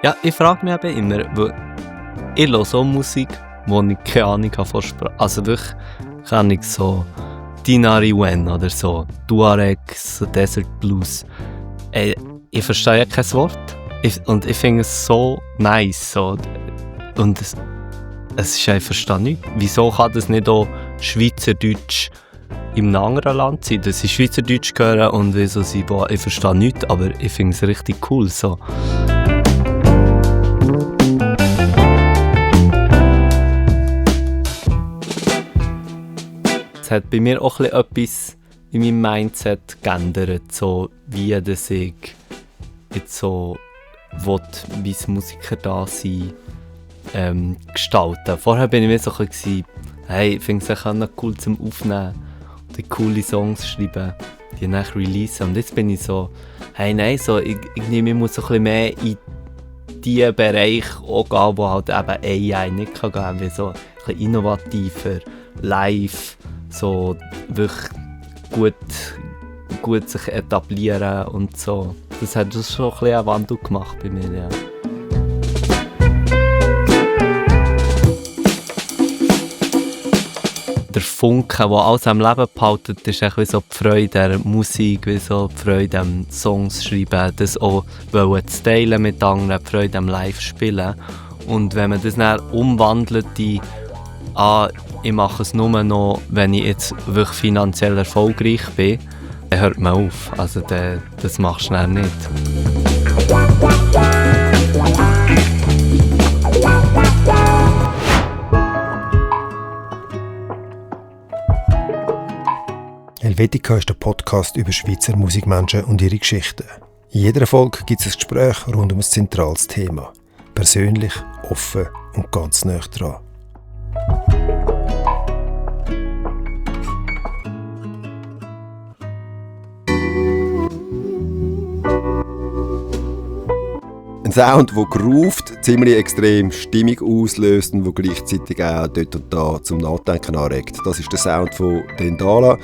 Ja, ich frage mich eben immer, weil ich höre so Musik, wo ich keine Ahnung habe von Sprache. Also wirklich kann ich so Dinari Wen oder so, Tuareg, so Desert Blues. Ich verstehe ja kein Wort. Und ich finde es so nice. So. Und es ist einfach verstanden. Wieso kann das nicht auch Schweizerdeutsch in einem anderen Land sein? Dass sie Schweizerdeutsch hören und wieso sie, ich verstehe nichts, aber ich finde es richtig cool. So. Es hat bei mir auch etwas in meinem Mindset geändert, so wie das ich jetzt so wie Musiker da sein gestalten. Vorher bin ich mir so ein bisschen, hey, ich finde es auch noch cool zum Aufnehmen oder coole Songs schreiben, die nachher releasen. Und jetzt bin ich so, hey, nein, so, ich muss so ein bisschen mehr in die Bereiche auch gehen, wo halt eben AI nicht kann gehen, wie so ein bisschen innovativer, live, so wirklich gut sich etablieren und so. Das hat schon ein bisschen einen Wandel gemacht bei mir, ja. Der Funke, der alles am Leben behaltet, ist wie so die Freude an Musik, wie so die Freude am Songs schreiben, das auch zu teilen mit anderen, die Freude am Live-Spielen. Und wenn man das dann umwandelt in ich mache es nur noch, wenn ich jetzt wirklich finanziell erfolgreich bin, dann hört man auf. Also das machst du dann nicht. Helvetica ist der Podcast über Schweizer Musikmenschen und ihre Geschichten. In jeder Folge gibt es ein Gespräch rund um ein zentrales Thema. Persönlich, offen und ganz nah dran. Ein Sound, der groovt, ziemlich extrem Stimmung auslöst und der gleichzeitig auch dort und da zum Nachdenken anregt. Das ist der Sound von Dendala.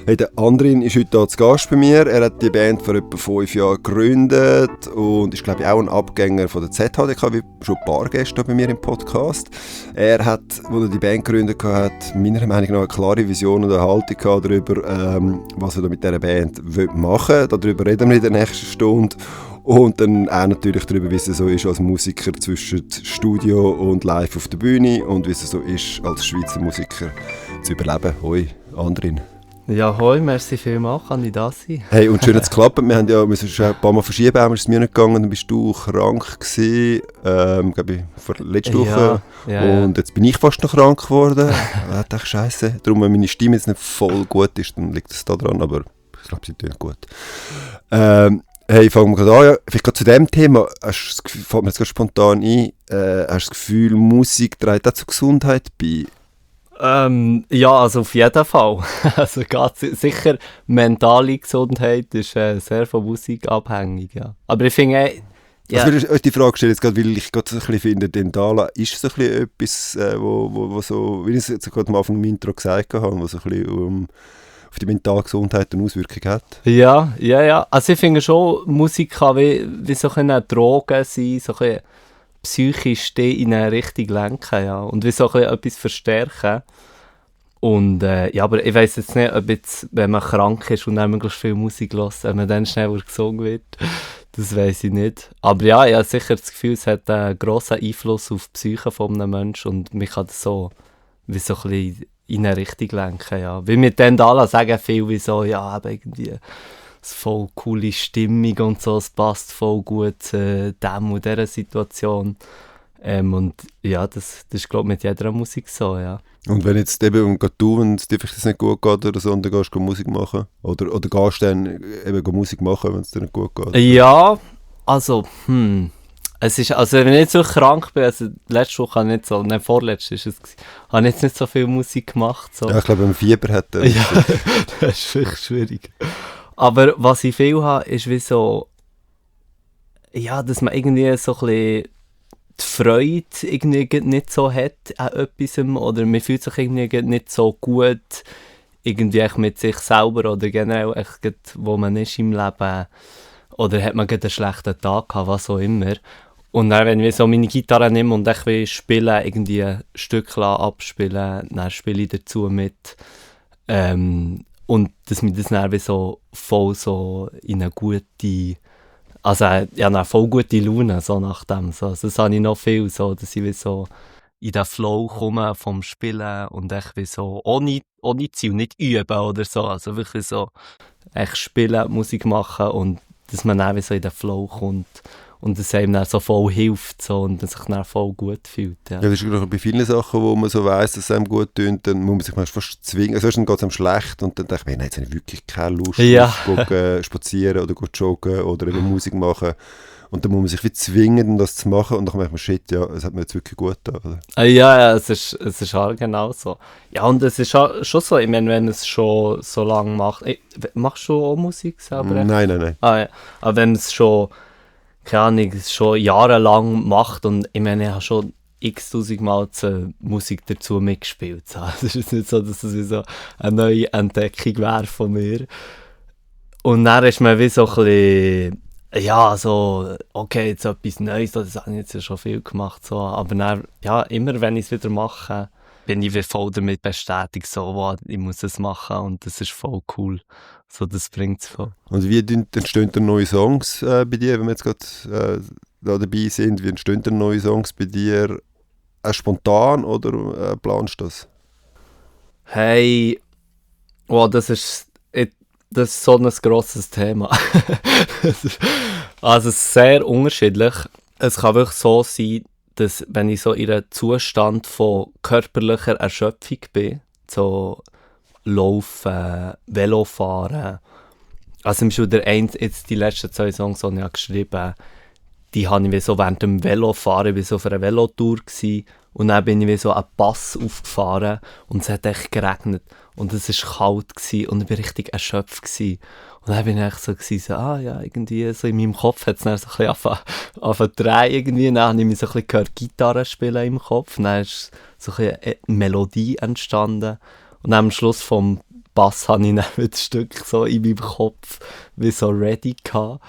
Hey, der Andrin ist heute hier zu Gast bei mir. Er hat die Band vor etwa 5 Jahren gegründet und ist, glaube ich, auch ein Abgänger von der ZHDK, wie schon ein paar Gäste bei mir im Podcast. Er hat, als er die Band gegründet hat, meiner Meinung nach eine klare Vision und eine Haltung darüber, was er mit dieser Band machen will. Darüber reden wir in der nächsten Stunde. Und dann auch natürlich darüber, wie es so ist als Musiker zwischen Studio und live auf der Bühne und wie es so ist, als Schweizer Musiker zu überleben. Hoi, Andrin. Ja, hoi, merci vielmals, kann ich da sein? Hey, und schön, dass es geklappt. Wir haben ja schon ein paar Mal verschieben, aber es ist mir nicht gegangen, dann bist du krank gewesen, glaube ich, vor letzter Woche. Ja, und jetzt bin ich fast noch krank geworden. Ich dachte, scheiße. Darum, wenn meine Stimme jetzt nicht voll gut ist, dann liegt es da dran, aber ich glaube, sie tut gut. Hey, fangen wir gerade an. Ja. Vielleicht gerade zu diesem Thema, fällt mir jetzt gerade spontan ein, hast du das Gefühl, Musik trägt auch zur Gesundheit bei? Ja, also auf jeden Fall. Also sicher, mentale Gesundheit ist sehr von Musik abhängig, ja. Aber ich finde, ja. Also würde ich die Frage stellen, jetzt gerade, weil ich gerade so ein bisschen finde, Dendala ist so ein bisschen etwas, wo so, wie ich es jetzt gerade mal auf dem Intro gesagt habe, was so ein bisschen auf die mentale Gesundheit eine Auswirkung hat. Ja. Also ich finde schon, Musik kann wie so eine Droge sein, so ein psychisch in eine Richtung lenken, ja. Und wie so etwas verstärken. Und ja, aber ich weiss jetzt nicht, ob jetzt, wenn man krank ist und dann möglichst viel Musik hört, ob man dann schneller gesungen wird. Das weiss ich nicht. Aber ja, ich habe sicher das Gefühl, es hat einen grossen Einfluss auf die Psyche von einem Menschen und man kann das so wie so ein bisschen in eine Richtung lenken, ja. Wie mit Dendala sagen viele wie so, ja, aber irgendwie es voll coole Stimmung und so, es passt voll gut dem und dieser Situation. Und ja, das ist, glaube ich, mit jeder Musik so, ja. Und wenn jetzt eben du, wenn es dir vielleicht nicht gut geht oder so, dann gehst du Musik machen? Oder gehst du dann eben Musik machen, wenn es dir nicht gut geht? Ja, also, es ist, also wenn ich jetzt so krank bin, also letzte Woche habe ich nicht so, nein, vorletzte ist es, habe ich jetzt nicht so viel Musik gemacht. So. Ja, ich glaube, wenn man Fieber hat, dann ja, das ist wirklich schwierig. Aber was ich viel habe, ist wie so, ja, dass man irgendwie so ein bisschen die Freude irgendwie nicht so hat an etwas oder man fühlt sich irgendwie nicht so gut irgendwie mit sich selber oder generell echt, wo man ist im Leben oder hat man einen schlechten Tag gehabt, was auch immer. Und dann, wenn ich so meine Gitarre nehme und ich will spielen, irgendwie ein Stück abspielen, dann spiele ich dazu mit. Und dass mich das dann wie so voll so in eine gute, also ja, eine voll gute Laune, so nach dem. So. Also das habe ich noch viel, so, dass ich wie so in den Flow komme vom Spielen und ich wie so ohne Ziel, nicht üben oder so, also wirklich so echt spielen, Musik machen und dass man dann wie so in den Flow kommt und es einem dann so voll hilft so, und man sich dann voll gut fühlt. Ja. Ja, das ist gerade bei vielen Sachen, wo man so weiss, dass es einem gut tut, dann muss man sich manchmal fast zwingen. Also erst dann geht es einem schlecht und dann denke ich mir, nein, jetzt habe ich wirklich keine Lust, Ja. gehen spazieren oder joggen oder eben Musik machen. Und dann muss man sich wie zwingen, um das zu machen und dann merkt man, shit, ja, es hat mir jetzt wirklich gut getan. Ja, es ist halt genau so. Ja, und es ist schon so, ich meine, wenn es schon so lange macht, machst du auch Musik selber? Nein. Ja. Aber wenn es schon, keine Ahnung, es schon jahrelang macht und ich meine, ich habe schon x-tausend Mal zur Musik dazu mitgespielt. So. Es ist jetzt nicht so, dass es wie so eine neue Entdeckung wäre von mir. Und dann ist man wie so ein bisschen, ja, so, okay, jetzt etwas Neues, das habe ich jetzt ja schon viel gemacht. So. Aber dann, ja, immer wenn ich es wieder mache, bin ich wie voll damit bestätigt, so, wow, ich muss es machen und das ist voll cool. So, das bringt es voll. Und wie entstehen dann neue Songs bei dir, wenn wir jetzt gerade da dabei sind? Wie entstehen dann neue Songs bei dir? Spontan oder planst du das? Hey, wow, das ist so ein grosses Thema. Also sehr unterschiedlich. Es kann wirklich so sein, dass wenn ich so in einem Zustand von körperlicher Erschöpfung bin, so Laufen, Velofahren, also zum Beispiel jetzt die letzten 2 Songs, die ich habe geschrieben, die habe ich wie so während dem Velofahren, ich war so auf einer Velotour gewesen, und dann bin ich wie so einen Pass aufgefahren und es hat echt geregnet und es war kalt gewesen, und ich war richtig erschöpft gewesen. Und dann bin ich echt so gewesen, so, ja, irgendwie so in meinem Kopf hat es dann so ein bisschen angefangen zu drehen irgendwie. Dann habe ich mich so ein bisschen gehört, Gitarre spielen im Kopf, dann ist so ein bisschen eine Melodie entstanden und dann am Schluss vom Bass habe ich dann das Stück so in meinem Kopf wie so ready gehabt.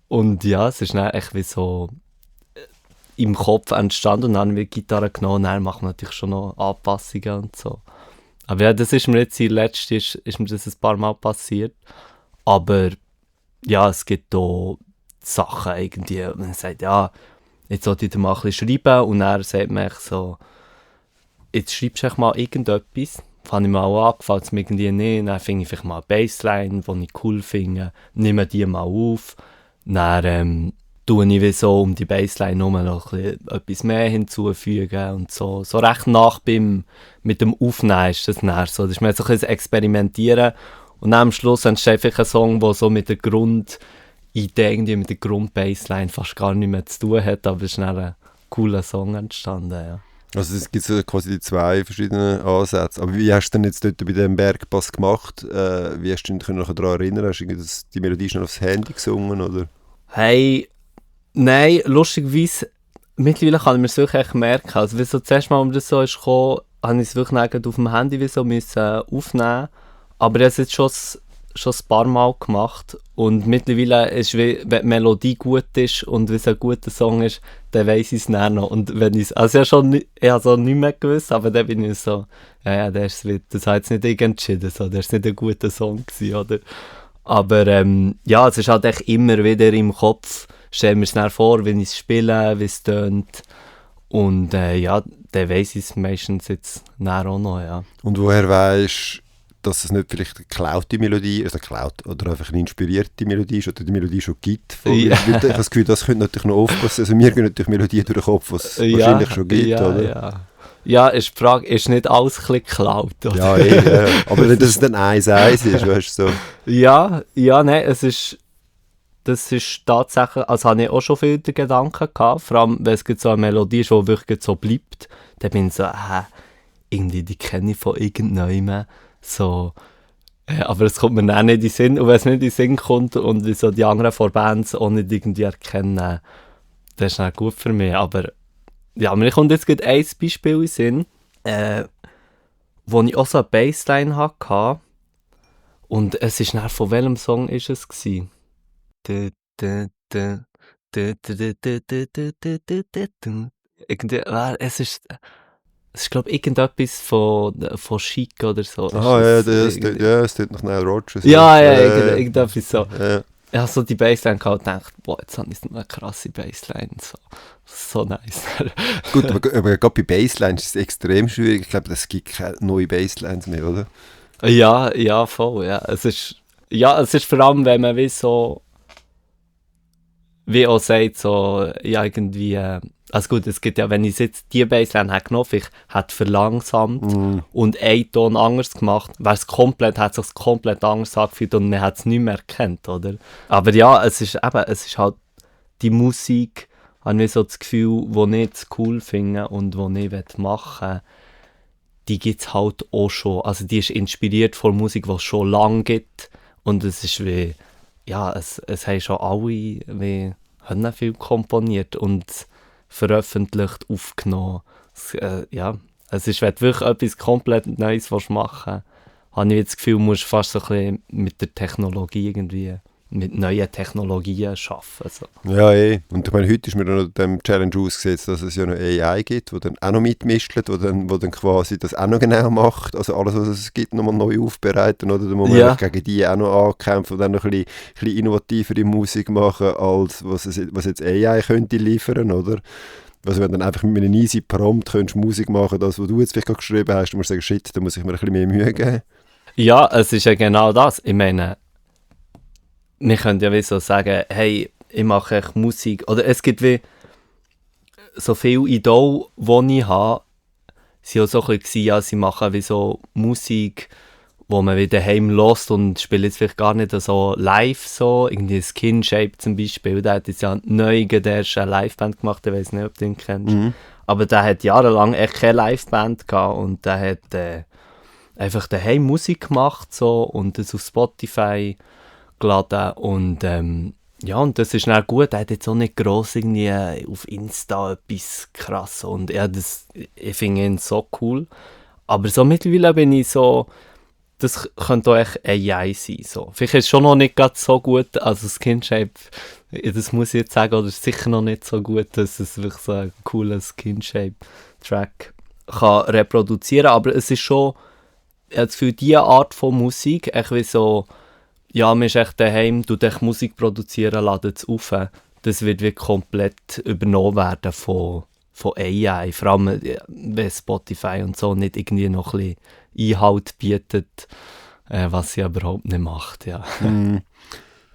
Und ja, es ist dann echt wie so im Kopf entstanden und dann habe ich die Gitarre genommen und dann macht man natürlich schon noch Anpassungen und so. Aber ja, das ist mir jetzt letzte ist mir das ein paar Mal passiert. Aber ja, es gibt auch Sachen irgendwie, man sagt, ja, jetzt sollte ich dir mal ein bisschen schreiben und dann sagt man echt so, jetzt schreibst du echt mal irgendetwas. Fange ich mal an, gefällt es mir irgendwie nicht, dann finde ich vielleicht mal eine Bassline, die ich cool finde, nehme die mal auf, dann tue ich wie so um die Bassline noch etwas mehr hinzufügen und so. So recht nach mit dem Aufnehmen ist das dann so. Das ist mir so ein bisschen Experimentieren und dann am Schluss entsteht vielleicht ein Song, der so mit der Grundidee, irgendwie mit der Grundbassline fast gar nicht mehr zu tun hat, aber es ist dann ein cooler Song entstanden, ja. Also es gibt so quasi die 2 verschiedenen Ansätze. Aber wie hast du denn jetzt dort bei dem Bergpass gemacht? Wie hast du dich nachher daran erinnern? Hast du die Melodie schnell aufs Handy gesungen, oder? Hey, nein, lustigerweise, mittlerweile kann ich mir es wirklich echt merken. Also wie so das erste Mal, als das so ist gekommen, habe ich es wirklich auf dem Handy wie so müssen aufnehmen. Aber ich habe es jetzt schon ein paar Mal gemacht. Und mittlerweile ist wie, wenn die Melodie gut ist und wenn es ein guter Song ist, dann weiss ich es dann noch. Und wenn ich also ich habe so nicht mehr gewusst, aber dann bin ich so, ja, das hat jetzt nicht ich entschieden, so, das war nicht ein guter Song gewesen, oder? Aber ja, es ist halt echt immer wieder im Kopf, stellen wir es dann vor, wenn ich es spiele, wie es tönt. Und ja, dann weiss ich es meistens jetzt auch noch, ja. Und woher weisst, dass es nicht vielleicht eine geklaute Melodie, also geklaut oder einfach eine inspirierte Melodie ist oder die Melodie schon gibt? Ich habe das Gefühl, das könnte natürlich noch oft passieren. Also mir gehen natürlich Melodien durch den Kopf, die es wahrscheinlich schon gibt, oder? Ja. Ja, ist die Frage, ist nicht alles ein bisschen geklaut, oder? Ja, aber wenn das dann 1-1 ist, weißt du so. Ja, nein, das ist tatsächlich, also habe ich auch schon viel den Gedanken gehabt, vor allem, wenn es so eine Melodie ist, die wirklich so bleibt, dann bin ich so, irgendwie, die kenne ich von irgendjemandem, so, aber es kommt mir dann nicht in den Sinn, und wenn es nicht in den Sinn kommt und wie so die anderen Bands auch nicht irgendwie erkennen, das ist dann gut für mich, aber ja, mir kommt jetzt gerade ein Beispiel in den Sinn, wo ich auch so eine Bassline hatte, und es ist dann, von welchem Song ist es gewesen? Irgendwie, es ist glaube ich irgendetwas von Chic oder so. Es tut nach Nile Rodgers. Ja, irgendetwas so. Ja. Ich habe so die Bassline gehabt und gedacht, boah, jetzt habe ich eine krasse Bassline. So nice. Gut, aber gerade bei Basslines ist es extrem schwierig. Ich glaube, es gibt keine neuen Basslines mehr, oder? Ja, voll, ja. Es ist vor allem, wenn man wie auch sagt, so, ja, irgendwie, also gut, es gibt ja, wenn ich jetzt die Bassline hätte genommen, ich hätte verlangsamt und einen Ton anders gemacht, hat sich komplett anders angefühlt und man hat es nicht mehr erkannt, oder? Aber ja, es ist halt die Musik, habe ich so das Gefühl, die ich cool finde und die ich machen will, die gibt es halt auch schon. Also die ist inspiriert von Musik, die es schon lange gibt. Und es ist wie, ja, es haben schon alle wie viel komponiert und veröffentlicht, aufgenommen. Es ist, wenn du wirklich etwas komplett Neues machen willst, habe ich das Gefühl, du musst fast so ein bisschen mit der Technologie irgendwie, mit neuen Technologien arbeiten. So. Ja, und ich meine, heute ist mir noch dem Challenge ausgesetzt, dass es ja noch AI gibt, die dann auch noch mitmischt, wo dann quasi das auch noch genau macht, also alles, was es gibt, nochmal neu aufbereiten, oder? Da muss man gegen die auch noch ankämpfen und dann noch ein bisschen innovativere Musik machen, als was jetzt AI könnte liefern, oder? Also wenn du dann einfach mit einem easy Prompt könntest Musik machen, das, was du jetzt vielleicht gerade geschrieben hast, du musst sagen, shit, da muss ich mir ein bisschen mehr Mühe geben. Ja, es ist ja genau das. Ich meine, wir können ja wie so sagen, hey, ich mache echt Musik. Oder es gibt wie so viele Idole, die ich habe, sie auch so ein bisschen, ja, sie machen wie so Musik, wo man wieder daheim hört und spielt jetzt vielleicht gar nicht so live so. Irgendwie Skin Shape zum Beispiel, der hat jetzt ja neu erst eine Liveband gemacht, ich weiß nicht, ob du den kennst. Aber der hat jahrelang echt keine Liveband gehabt und der hat einfach daheim Musik gemacht so, und das auf Spotify geladen und und das ist dann gut, er hat jetzt auch nicht gross irgendwie auf Insta etwas krass und ich finde ihn so cool, aber so mittlerweile bin ich so, das könnte auch echt AI sein, so. Vielleicht ist es schon noch nicht ganz so gut, also Skin Shape, das muss ich jetzt sagen, oder ist sicher noch nicht so gut, dass es wirklich so einen coolen Skin Shape Track kann reproduzieren, aber es ist schon, ich habe das Gefühl, diese Art von Musik, echt wie so, ja, man ist echt daheim, du dich Musik produzieren, ladet es auf. Das wird wie komplett übernommen werden von AI. Vor allem, wenn Spotify und so nicht irgendwie noch ein bisschen Inhalt bietet, was sie überhaupt nicht macht. Ja,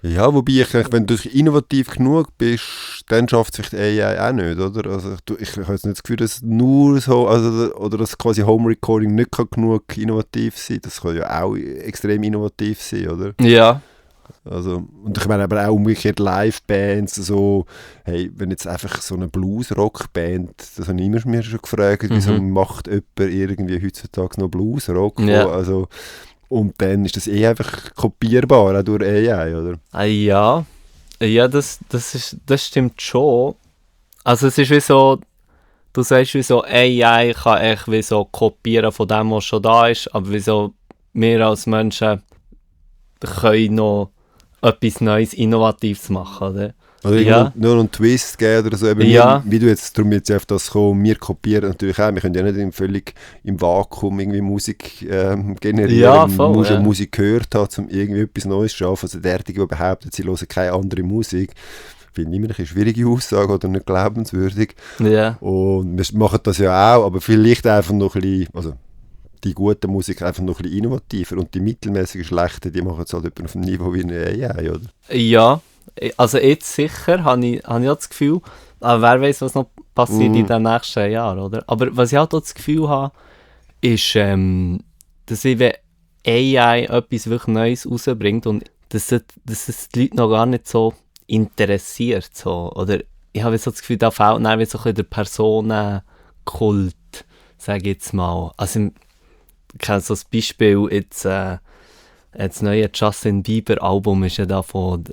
ja, wobei ich denke, wenn du innovativ genug bist, dann schafft sich die AI auch nicht, oder? Also ich habe jetzt nicht das Gefühl, dass nur so, also, oder dass quasi Home Recording nicht genug innovativ sein kann. Das kann ja auch extrem innovativ sein, oder? Ja. Also, und ich meine aber auch umgekehrt Live-Bands, so, hey, wenn jetzt einfach so eine Blues-Rock-Band, das habe ich immer mir schon gefragt, wieso macht jemand irgendwie heutzutage noch Blues-Rock? Ja. Also, und dann ist das einfach kopierbar, auch durch AI, oder? Ja, das stimmt schon. Also es ist wie so, du sagst wie so, AI kann echt wie so kopieren von dem, was schon da ist, aber wie so, wir als Menschen können noch etwas Neues, Innovatives machen, oder? Oder nur einen Twist geben oder so. Eben wie du jetzt, darum jetzt auf das kommen, wir kopieren natürlich auch, wir können ja nicht völlig im Vakuum irgendwie Musik generieren. Ja, voll, man muss ja Musik gehört haben, um irgendwie etwas Neues zu schaffen. Also derjenige, der behauptet, sie hören keine andere Musik, finde ich immer eine schwierige Aussage oder nicht glaubenswürdig. Ja. Und wir machen das ja auch, aber vielleicht einfach noch ein bisschen, also die gute Musik einfach noch ein bisschen innovativer und die mittelmäßig schlechte, die machen es halt auf dem Niveau wie eine AI, oder? Ja. Also jetzt sicher, habe ich auch das Gefühl, aber wer weiß, was noch passiert in den nächsten Jahren, oder? Aber was ich halt auch das Gefühl habe, ist, dass wenn AI etwas wirklich Neues rausbringt und dass es die Leute noch gar nicht so interessiert, so. Oder ich habe so das Gefühl, da fehlt dann so ein bisschen der Personenkult, sage ich jetzt mal. Also ich kenne so das Beispiel jetzt, das neue Justin Bieber Album ist ja da von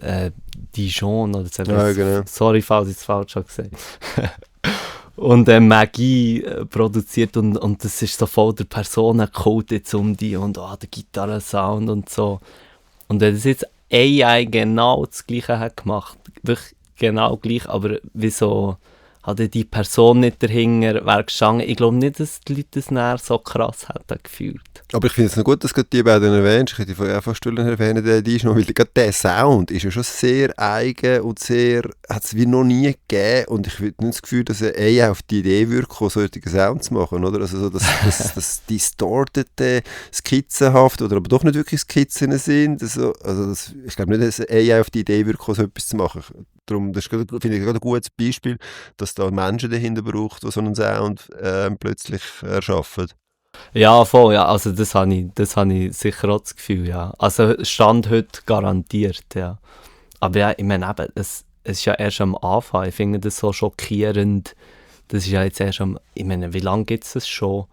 Dijon oder so. Ja, genau. Sorry, falls ich es falsch habe gesagt. Und Maggie produziert und das ist so voll der Personenkult jetzt um die und der Gitarrensound und so. Und wenn das jetzt AI genau das Gleiche hat gemacht, wirklich genau gleich, aber wieso hat die Person nicht dahinter wäre gestanden? Ich glaube nicht, dass die Leute das näher so krass hätten gefühlt. Aber ich finde es noch gut, dass du die beiden erwähnst. Ich hätte vorher auch fast erwähnen, die ist noch, weil gerade der Sound ist ja schon sehr eigen und sehr, hat es wie noch nie gegeben. Und ich habe nicht das Gefühl, dass eine AI auf die Idee würde, solche Sound zu machen, oder? Also so das distortete, skizzenhaft oder aber doch nicht wirklich Skizzen sind. Also ich glaube nicht, dass eine AI auf die Idee würde, so etwas zu machen. Darum, das finde ich gerade ein gutes Beispiel, dass da Menschen dahinter braucht, die so einen Sound plötzlich erschaffen. Ja, voll, ja. Also das habe ich sicher auch das Gefühl, ja. Also Stand heute garantiert, ja. Aber ja, ich meine eben, es ist ja erst am Anfang. Ich finde das so schockierend. Das ist ja jetzt erst ich meine, wie lange gibt es das schon?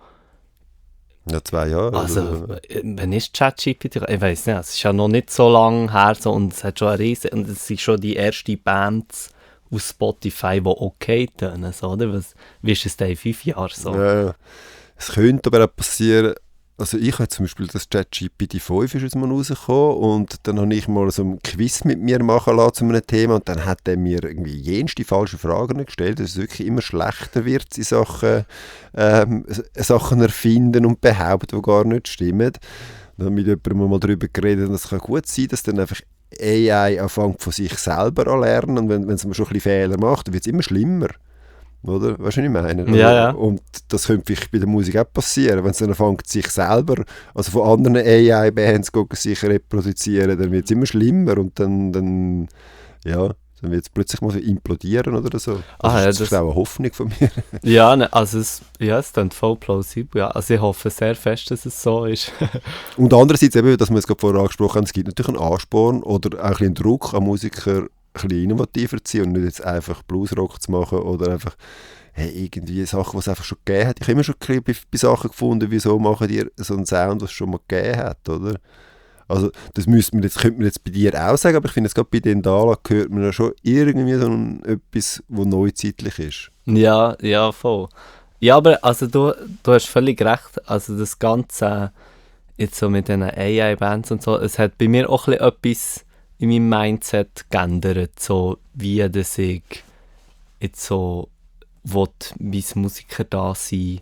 Ja, 2 Jahre. Also, wann ist ChatGPT? Ich weiß nicht, es ist ja noch nicht so lange her so, und es hat schon eine riesen, und es sind schon die ersten Bands aus Spotify, die okay tönen, so, oder? Wie ist es denn in 5 Jahren so? Ja. Es könnte aber auch passieren, also ich habe zum Beispiel das ChatGPT 5 ist jetzt mal rausgekommen und dann habe ich mal so ein Quiz mit mir machen lassen zu einem Thema und dann hat er mir irgendwie jenste falsche Fragen gestellt, dass es wirklich immer schlechter wird in Sachen erfinden und behaupten, die gar nicht stimmen. Dann habe ich mit jemandem mal darüber geredet und es kann gut sein, dass dann einfach AI anfängt von sich selber an lernen und wenn es mal schon ein bisschen Fehler macht, dann wird es immer schlimmer. Oder? Weißt du, was ich meine? Ja. Und das könnte vielleicht bei der Musik auch passieren. Wenn es dann anfängt, sich selber, also von anderen AI-Bands sich reproduzieren, dann wird es immer schlimmer und dann wird es plötzlich mal so implodieren oder so. Das ist auch eine Hoffnung von mir. Ja, ne, also es klingt voll plausibel. Ja. Also ich hoffe sehr fest, dass es so ist. Und andererseits, eben, dass wir es gerade vorher angesprochen haben, es gibt natürlich einen Ansporn oder auch ein bisschen Druck an Musiker, ein bisschen innovativer zu sein und nicht jetzt einfach Bluesrock zu machen oder einfach irgendwie Sachen, die es einfach schon gegeben hat. Ich habe immer schon bei Sachen gefunden, wieso machen die so einen Sound, was es schon mal gegeben hat, oder? Also das könnte man jetzt bei dir auch sagen, aber ich finde, jetzt gerade bei den Dala hört man ja schon irgendwie so etwas, was neuzeitlich ist. Ja, voll. Ja, aber also du hast völlig recht. Also das Ganze jetzt so mit diesen AI-Bands und so, es hat bei mir auch ein bisschen etwas in meinem Mindset geändert, so wie dass ich jetzt so mein Musiker-Dasein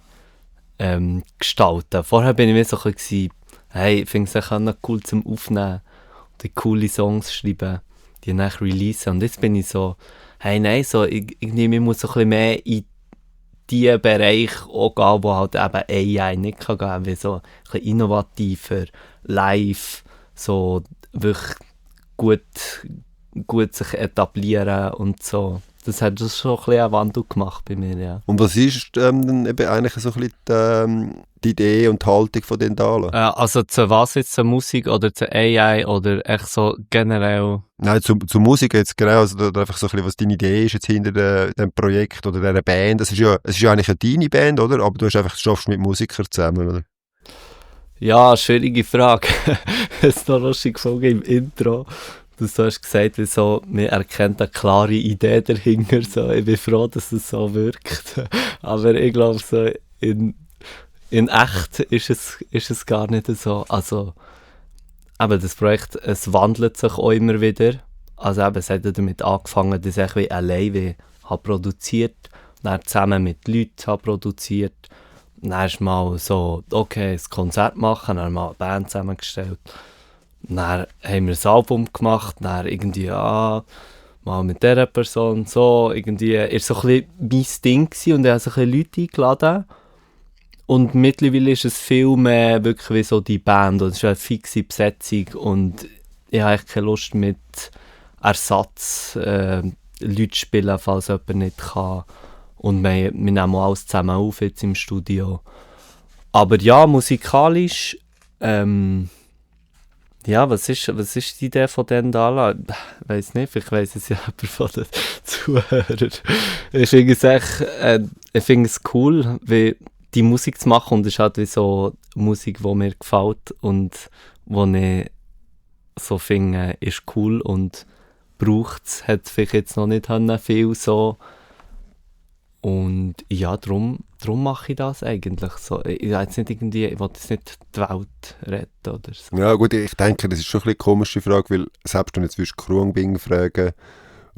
gestalten. Vorher bin ich mir so ein bisschen, hey, ich finde es auch noch cool zum Aufnehmen und coole Songs schreiben, die nachher releasen. Und jetzt bin ich so, hey, nein, so, ich muss so ein bisschen mehr in die Bereiche auch gehen, wo halt eben AI nicht kann gehen, wie so ein bisschen innovativer, live, so wirklich gut sich etablieren und so. Das hat schon ein bisschen einen Wandel gemacht bei mir, ja. Und was ist dann eben eigentlich so ein bisschen die Idee und die Haltung von den Dala? Also zu was jetzt, zur Musik oder zur AI oder echt so generell? Nein, zur Musik jetzt genau, also einfach so ein bisschen, was deine Idee ist jetzt hinter dem Projekt oder dieser Band. Es ist ja eigentlich eine deine Band, oder? Aber du schaffst mit Musikern zusammen, oder? Ja, schwierige Frage. Es ist noch lustig gefunden im Intro, dass du hast gesagt, wieso man erkennt eine klare Idee dahinter. So. Ich bin froh, dass es so wirkt. Aber ich glaube, so in echt ist es gar nicht so. Also, aber das Projekt, es wandelt sich auch immer wieder. Also eben, es hat damit angefangen, dass ich wie alleine habe produziert, dann zusammen mit Leuten habe produziert. Dann ist mal so, okay, ein Konzert machen, dann mal eine Band zusammengestellt. Dann haben wir ein Album gemacht, dann irgendwie, mal mit dieser Person, so, irgendwie, ist so ein bisschen mein Ding gewesen und ich habe so ein bisschen Leute eingeladen. Und mittlerweile ist es viel mehr wirklich wie so die Band, und es ist eine fixe Besetzung und ich habe eigentlich keine Lust mit Ersatz Leute spielen, falls jemand nicht kann. Und wir nehmen alles zusammen auf jetzt im Studio. Aber ja, musikalisch, ja, was ist die Idee von den Dala? Ich weiss nicht, vielleicht weiss es ja jemand von den Zuhörern. Ich finde es cool, wie die Musik zu machen, und es ist halt wie so Musik, die mir gefällt und die ich so finde, ist cool und braucht es, hat vielleicht jetzt noch nicht viel so. Und ja, darum mache ich das eigentlich so. Ich will jetzt nicht die Welt retten oder so. Ja gut, ich denke, das ist schon ein bisschen eine komische Frage, weil selbst wenn jetzt Kruangbing fragen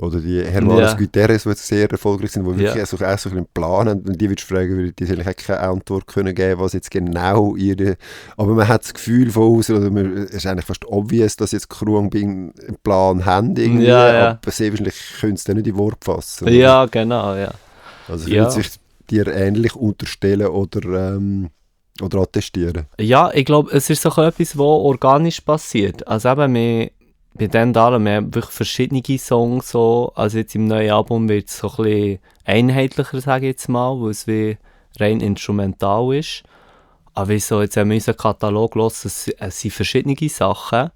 Oder die Hermanos Ja. Guterres, die jetzt sehr erfolgreich sind, die wirklich Ja. auch so ein bisschen Plan haben. Wenn die würdest fragen, würde die eigentlich auch keine Antwort können geben, was jetzt genau ihre... Aber man hat das Gefühl von außen, oder es ist eigentlich fast obvious, dass jetzt Kruang Bing einen Plan haben irgendwie, Ja, ja. aber sehr wahrscheinlich können sie den nicht in Wort fassen. oder? Ja, genau, ja. Also Ja. würden sich dir ähnlich unterstellen oder attestieren. Ja, ich glaube, es ist so etwas, was organisch passiert. Also eben, bei Dendala, wir haben wirklich verschiedene Songs so. Also jetzt im neuen Album wird es so ein bisschen einheitlicher, sage ich jetzt mal, weil es wie rein instrumental ist. Aber wie so, jetzt haben wir unseren Katalog gehört, es sind verschiedene Sachen.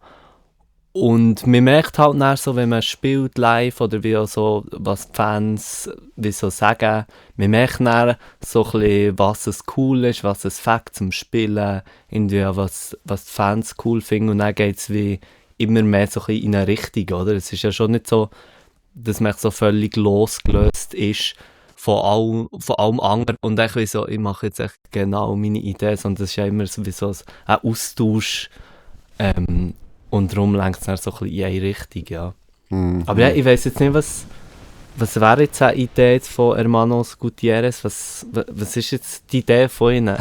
Und man merkt halt dann so, wenn man spielt live oder wie auch so, was die Fans wie so sagen, man merkt dann so ein bisschen, was es cool ist, was es fängt zum Spielen, irgendwie was die Fans cool finden und dann geht es wie immer mehr so ein bisschen in eine Richtung, oder? Es ist ja schon nicht so, dass man so völlig losgelöst ist von allem anderen und ich wie so, ich mache jetzt echt genau meine Idee, sondern es ist ja immer so wie so ein Austausch, und darum lenkt es dann so ein bisschen in eine Richtung, ja. Aber ja, ich weiss jetzt nicht, was wäre jetzt eine Idee jetzt von Hermanos Gutierrez? Was ist jetzt die Idee von ihnen?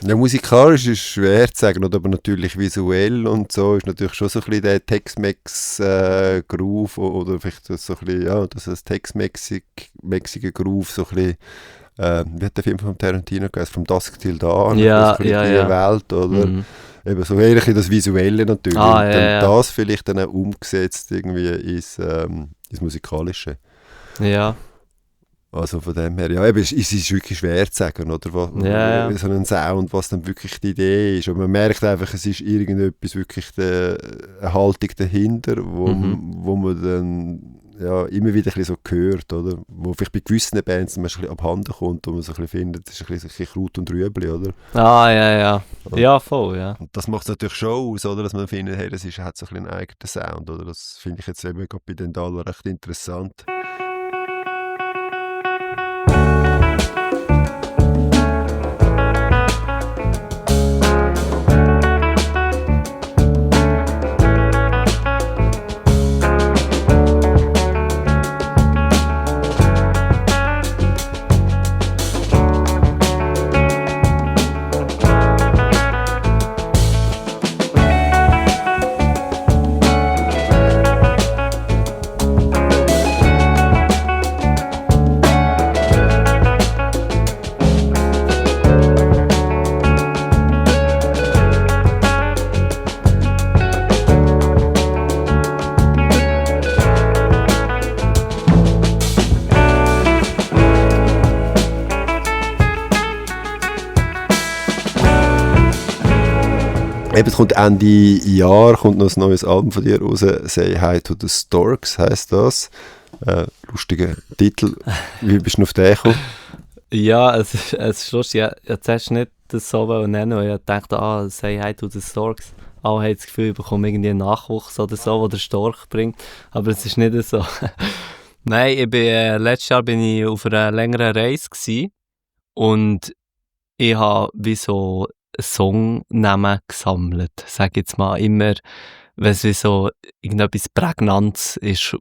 Ja, musikalisch ist schwer zu sagen, oder? Aber natürlich visuell und so ist natürlich schon so ein bisschen der Tex-Mex-Groove oder vielleicht so ein bisschen, ja, das ist Tex-Mexiger Groove, so ein bisschen, wie hat der Film von Tarantino geheißen? From Dusk Till Dawn, Ja, so ein bisschen ja, die ja. Welt, oder? Mhm. Eben so eher ein bisschen das Visuelle natürlich. Ah, und ja, dann ja. das vielleicht dann auch umgesetzt irgendwie ins Musikalische. Ja, Also von dem her, ja, eben, es ist wirklich schwer zu sagen, oder? Ja, ja. So ein Sound, was dann wirklich die Idee ist. Und man merkt einfach, es ist irgendetwas wirklich eine Haltung dahinter, wo man dann ja, immer wieder ein bisschen so hört, oder? Wo vielleicht bei gewissen Bands man ein bisschen abhanden kommt und man so ein bisschen findet, das ist ein bisschen Kraut und Rüebli, oder? ja, ja. Ja, voll, ja. Und das macht es natürlich schon aus, oder? Dass man findet, hey, das hat so ein bisschen einen eigenen Sound, oder? Das finde ich jetzt eben gerade bei Dendala recht interessant. Eben, es kommt Ende Jahr kommt noch ein neues Album von dir raus, «Say Hi to the Storks» heisst das. Lustiger Titel. Wie bist du auf den gekommen? Ja, es ist lustig. Jetzt hast du nicht das so nennen, weil ich dachte, «Say Hi to the Storks». Alle haben das Gefühl, ich bekomme irgendwie einen Nachwuchs oder so, der Storch bringt. Aber es ist nicht so. Nein, letztes Jahr bin ich auf einer längeren Reise gewesen und ich habe wie so Songnamen gesammelt. Sag jetzt mal immer, wenn es wie so irgendetwas Prägnantes ist,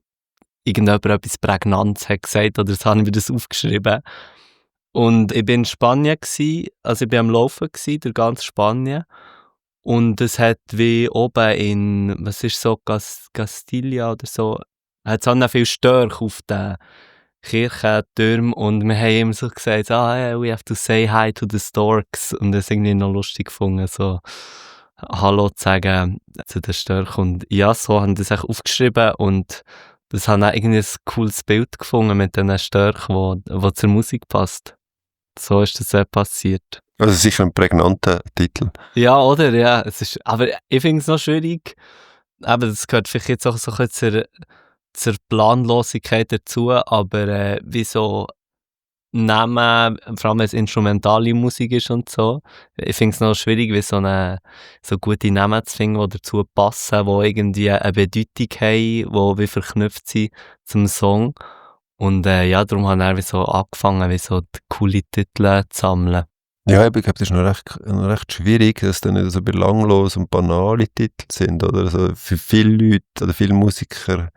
irgendjemand etwas Prägnantes hat gesagt oder so, habe ich mir das aufgeschrieben. Und ich bin in Spanien gsi, also ich bin am Laufen gsi, durch ganz Spanien. Und es hat wie oben in, was ist so, Castilla oder so, hat es auch noch viele Störche auf den Kirchentürmen und wir haben immer so gesagt, we have to say hi to the storks und das irgendwie noch lustig gefunden, so Hallo zu sagen zu den Störchen. Und ja, so haben das auch aufgeschrieben und das haben auch irgendwie ein cooles Bild gefunden mit diesen Störchen, wo zur Musik passt. So ist das passiert. Also sicher ein prägnanter Titel. Ja, oder? Ja, es ist, aber ich finde es noch schwierig, aber das gehört vielleicht jetzt auch so ein bisschen zur Planlosigkeit dazu, aber wie so Namen, vor allem wenn es instrumentale Musik ist und so, ich finde es noch schwierig, wie so gute Namen zu finden, die dazu passen, die irgendwie eine Bedeutung haben, die wie verknüpft sind zum Song. Und ja, darum habe ich dann wie so angefangen, wie so die coole Titel zu sammeln. Ja, ich glaube, das ist noch recht schwierig, dass dann nicht so belanglos und banale Titel sind, oder? Also für viele Leute oder viele Musiker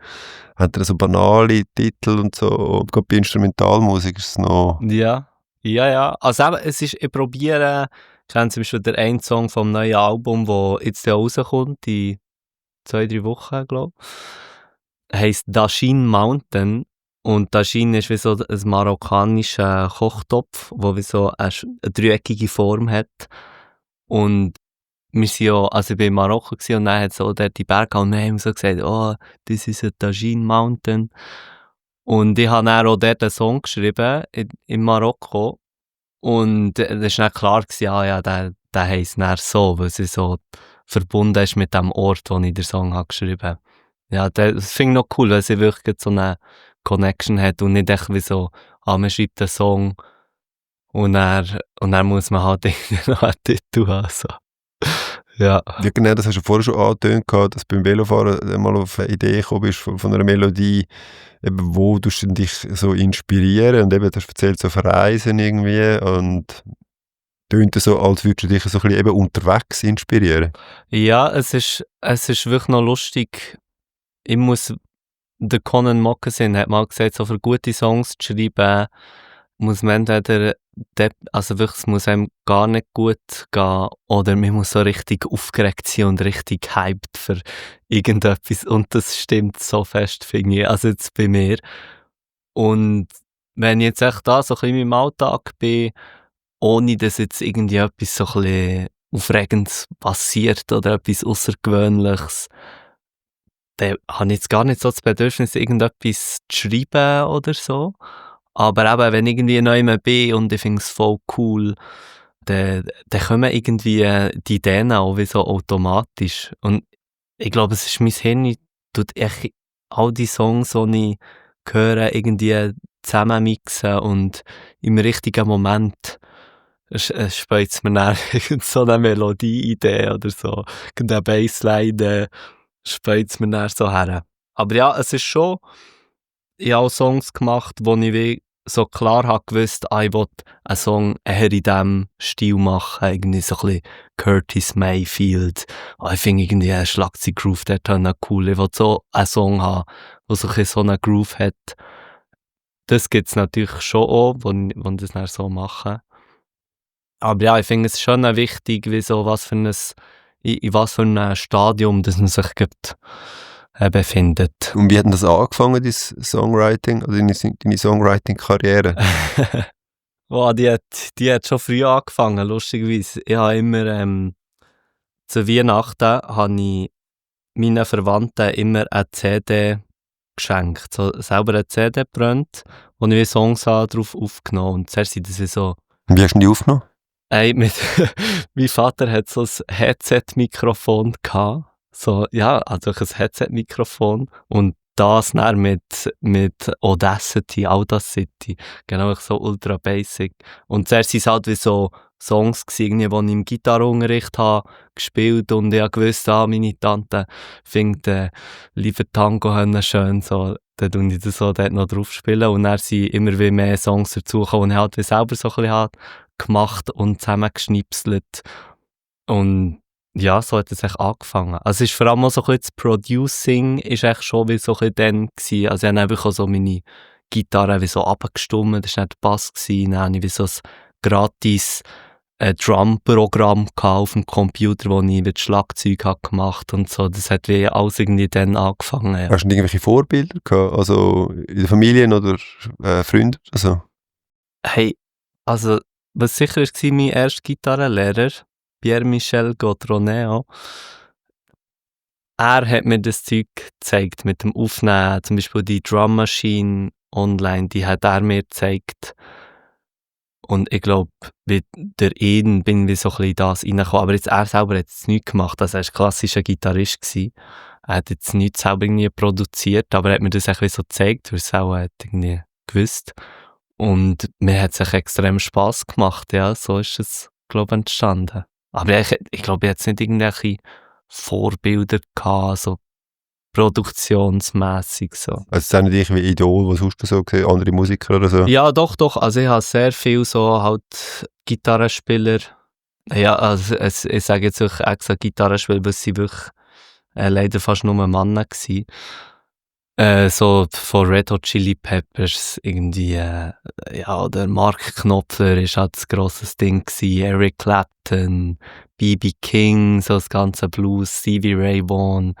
haben dann so banale Titel und so. Und gerade bei Instrumentalmusik ist es noch... Ja, ja, ja. Also eben, ich probiere, ich kenne zum Beispiel den einen Song vom neuen Album, der jetzt ja rauskommt, in 2-3 Wochen, glaube ich. Heisst Dajin Mountain. Und Dajin ist wie so ein marokkanischer Kochtopf, der wie so eine dreieckige Form hat. Und wir sind ja, also ich war in Marokko gewesen, und dann hat so dort die Berge und wir haben so gesagt, oh, this is a Dajin Mountain. Und ich habe dann auch dort einen Song geschrieben, in Marokko. Und das war dann klar gewesen, ja, der heisst dann so, weil sie so verbunden ist mit dem Ort, wo ich den Song habe geschrieben habe. Ja, das finde ich noch cool, weil sie wirklich so eine Connection hat und nicht echt wie so, man schreibt einen Song und dann muss man halt irgendwie noch einen Titel haben. So. Ja. Ja, genau, das hast du vorher schon angetönt, dass du beim Velofahren mal auf eine Idee gekommen bist von einer Melodie, eben, wo du dich so inspirieren und eben, du hast erzählt, so verreisen irgendwie und tönt so, als würdest du dich so ein bisschen eben unterwegs inspirieren. Ja, es ist wirklich noch lustig. Der Conan Moccasin hat mal gesagt, so für gute Songs zu schreiben, muss man entweder, also wirklich, es muss einem gar nicht gut gehen, oder man muss so richtig aufgeregt sein und richtig hyped für irgendetwas. Und das stimmt so fest, finde ich. Also jetzt bei mir. Und wenn ich jetzt echt da so ein bisschen in meinem Alltag bin, ohne dass jetzt irgendwie etwas so ein bisschen Aufregendes passiert oder etwas Außergewöhnliches, dann habe ich jetzt gar nicht so das Bedürfnis, irgendetwas zu schreiben oder so. Aber eben, wenn ich irgendwie neu bin und ich finde es voll cool, dann kommen irgendwie die Ideen auch wie so automatisch. Und ich glaube, es ist mein Hirn, tut echt all die Songs, die ich höre, irgendwie zusammenmixen und im richtigen Moment spielt es mir dann irgend so eine Melodie-Idee oder so, irgendeine Bassline, spielt es mir dann so her. Aber ja, es ist schon, ich habe auch Songs gemacht, wo ich wie so klar habe gewusst, ich will einen Song eher in diesem Stil machen, irgendwie so ein bisschen Curtis Mayfield. Ich finde irgendwie ein Schlagzeug-Groove dort noch cool. Ich will so einen Song haben, der so einen Groove hat. Das gibt es natürlich schon auch, wo das dann so machen. Aber ja, ich finde es schon wichtig, wie so, in was für einem Stadium das man sich gibt, befindet. Und wie hat denn das angefangen, dein Songwriting oder deine Songwriting-Karriere? Wow, die hat schon früh angefangen, lustigerweise. Ich habe immer, zu Weihnachten habe ich meinen Verwandten immer eine CD geschenkt. So selber eine CD gebrannt, wo ich Songs drauf aufgenommen habe. Und zuerst sind das wie so... Und wie hast du die aufgenommen? Mein Vater hat so ein Headset-Mikrofon gehabt. So, ja, also ein Headset-Mikrofon. Und das dann mit Audacity. Genau, so ultra basic. Und zuerst waren es halt wie so Songs gewesen, die ich im Gitarrenunterricht habe gespielt und ich wusste, meine Tante findet «Lieber Tango» schön, so. Dann tue ich das so dort noch drauf spielen und dann sind immer wie mehr Songs dazugekommen, die ich halt wie selber so ein bisschen gemacht und zusammengeschnipselt. Und ja, so hat es echt angefangen. Also es ist vor allem auch so ein bisschen das Producing ist echt schon wie so ein bisschen dann gewesen. Also ich habe einfach auch so meine Gitarre wie so runtergestummt, das war nicht der Bass gewesen. Dann habe ich wie so ein gratis Drum-Programm auf dem Computer, wo ich das Schlagzeug habe gemacht und so. Das hat wie alles irgendwie dann angefangen. Ja. Hast du irgendwelche Vorbilder gehabt? Also in der Familie oder Freunden? Also. Hey, also was sicher war, mein erster Gitarrenlehrer, Pierre-Michel Gaudroneo, er hat mir das Zeug gezeigt mit dem Aufnehmen, zum Beispiel die Drum Machine online, die hat er mir gezeigt. Und ich glaube, durch ihn bin ich so ein bisschen das reingekommen. Aber jetzt, er selber hat es nichts gemacht, also er war klassischer Gitarrist gewesen. Er hat jetzt nichts selber irgendwie produziert, aber er hat mir das wie so gezeigt, weil er es auch irgendwie gewusst. Und mir hat es extrem Spass gemacht, ja, so ist es, glaube ich, entstanden. Aber ich glaube, ich hatte jetzt nicht irgendwelche Vorbilder gehabt, so produktionsmässig so. Also es sind nicht wie Idol, was hast du so gesehen, andere Musiker oder so? Ja, doch. Also ich habe sehr viel so halt Gitarrenspieler. Ja, also ich sage jetzt wirklich extra Gitarrenspieler, weil sie wirklich leider fast nur Männer waren. So von Red Hot Chili Peppers irgendwie, ja, oder Mark Knopfler ist halt ein grosses Ding gewesen, Eric Clapton, B.B. King, so das ganze Blues, Stevie Ray Vaughan,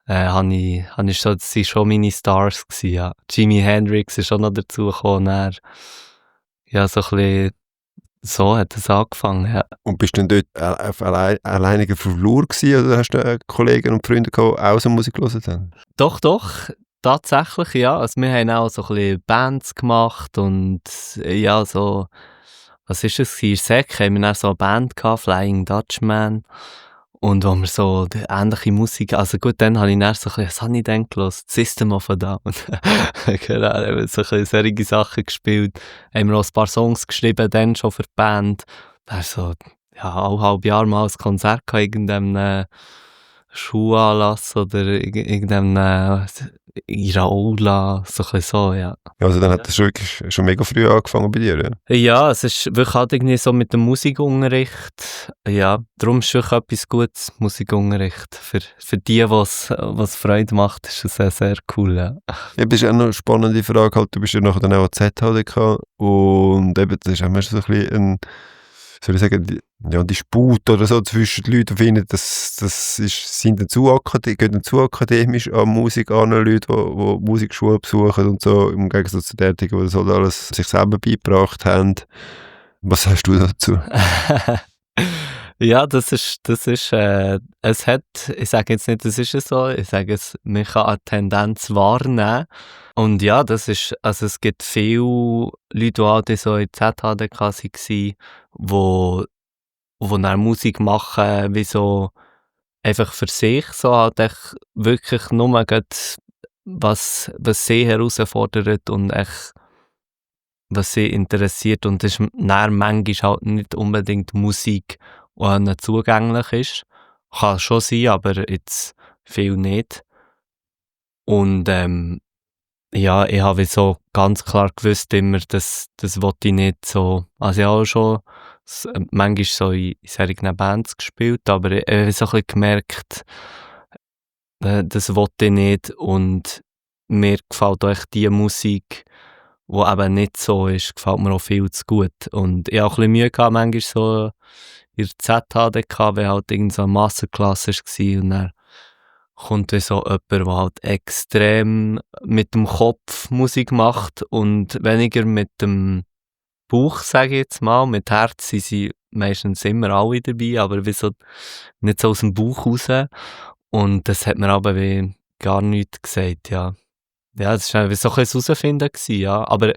das waren schon meine Stars gewesen, ja. Jimi Hendrix ist auch noch dazugekommen, ja, so ein bisschen, so hat es angefangen, ja. Und bist du dann dort auf alleiniger Flur gewesen, oder hast du Kollegen und Freunde gehabt, die auch so Musik gehört haben? Doch, tatsächlich, ja. Also wir haben auch so ein bisschen Bands gemacht und ja, so, was ist es gewesen? In Sek haben wir dann so eine Band gehabt, Flying Dutchman. Und wo wir so die ähnliche Musik, also gut, dann habe ich dann so ein bisschen, was habe ich denn gehört? System of a Down. Genau, haben wir so ein bisschen solche Sachen gespielt. Haben wir auch ein paar Songs geschrieben, dann schon für die Band. Dann so, ja, alle halbe Jahr mal ein Konzert gehabt, irgendeinem Schuhanlass oder irgendeinem Iraola, so ein bisschen so, ja. Also dann hat das wirklich schon mega früh angefangen bei dir, ja? Ja, es ist wirklich halt irgendwie so mit dem Musikunterricht, ja, darum ist es wirklich etwas Gutes, Musikunterricht. Für die, was Freude macht, ist es sehr, sehr cool, ja. Ja, das ist auch noch eine spannende Frage, halt, du bist ja nachher dann auch an ZHDK und eben, das ist auch so ein bisschen ein, soll ich sagen, ja, die Sput oder so zwischen den Leuten, die finden, gehen dann zu akademisch an Musik an, Leute, die Musikschule besuchen und so, im Gegensatz zu derjenigen, die das halt alles sich selber beigebracht haben. Was sagst du dazu? Ja, es hat, ich sage jetzt nicht, das ist es so, ich sage es, man kann eine Tendenz wahrnehmen. Und ja, also es gibt viele Leute, die halt so in ZHDK waren, wo dann Musik machen, wie so einfach für sich, so halt echt wirklich nur was sie herausfordert und echt was sie interessiert, und das ist dann manchmal halt nicht unbedingt Musik, die ihnen zugänglich ist. Kann schon sein, aber jetzt viel nicht. Und ja, ich habe so ganz klar gewusst immer, das wollte ich nicht so, also ich habe auch schon manchmal so in solchen Bands gespielt, aber ich habe so ein bisschen gemerkt, das wollte ich nicht, und mir gefällt auch echt die Musik, die eben nicht so ist, gefällt mir auch viel zu gut. Und ich habe auch ein bisschen Mühe gehabt, manchmal so in der ZHDK, wenn halt irgend so eine Masterclass war, und dann kommt dann so jemand, der halt extrem mit dem Kopf Musik macht und weniger mit dem Bauch, sage ich jetzt mal. Mit Herz sind sie meistens immer alle dabei, aber wie so, nicht so aus dem Bauch raus. Und das hat mir aber wie gar nichts gesagt, ja. Ja, das war wie so ein bisschen herausfinden gewesen, ja. Aber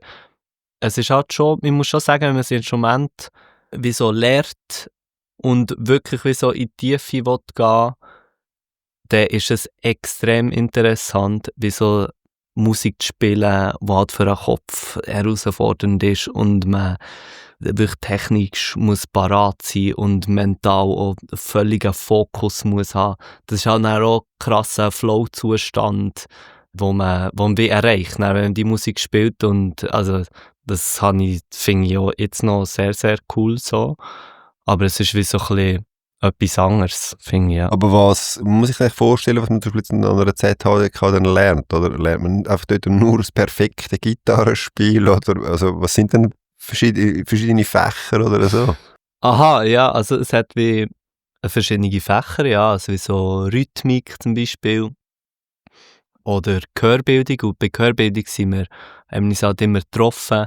es ist halt schon, ich muss schon sagen, wenn man das Instrument wie so lernt und wirklich wie so in die Tiefe will gehen, dann ist es extrem interessant, wie so Musik zu spielen, die halt für den Kopf herausfordernd ist und man wirklich technisch muss parat sein und mental auch völligen Fokus muss haben. Das ist halt auch ein krasser Flow-Zustand, wo man wie erreicht, wenn man die Musik spielt, und also das finde ich auch jetzt noch sehr, sehr cool so. Aber es ist wie so ein bisschen etwas anderes, finde ich, ja. Aber was muss ich sich vorstellen, was man zum Beispiel an einer ZHDK dann lernt? Oder lernt man einfach dort nur das perfekte Gitarrenspiel? Oder also, was sind denn verschiedene Fächer oder so? Aha, ja, also es hat wie verschiedene Fächer, ja, also wie so Rhythmik zum Beispiel oder Gehörbildung. Und bei Gehörbildung haben wir uns halt immer getroffen.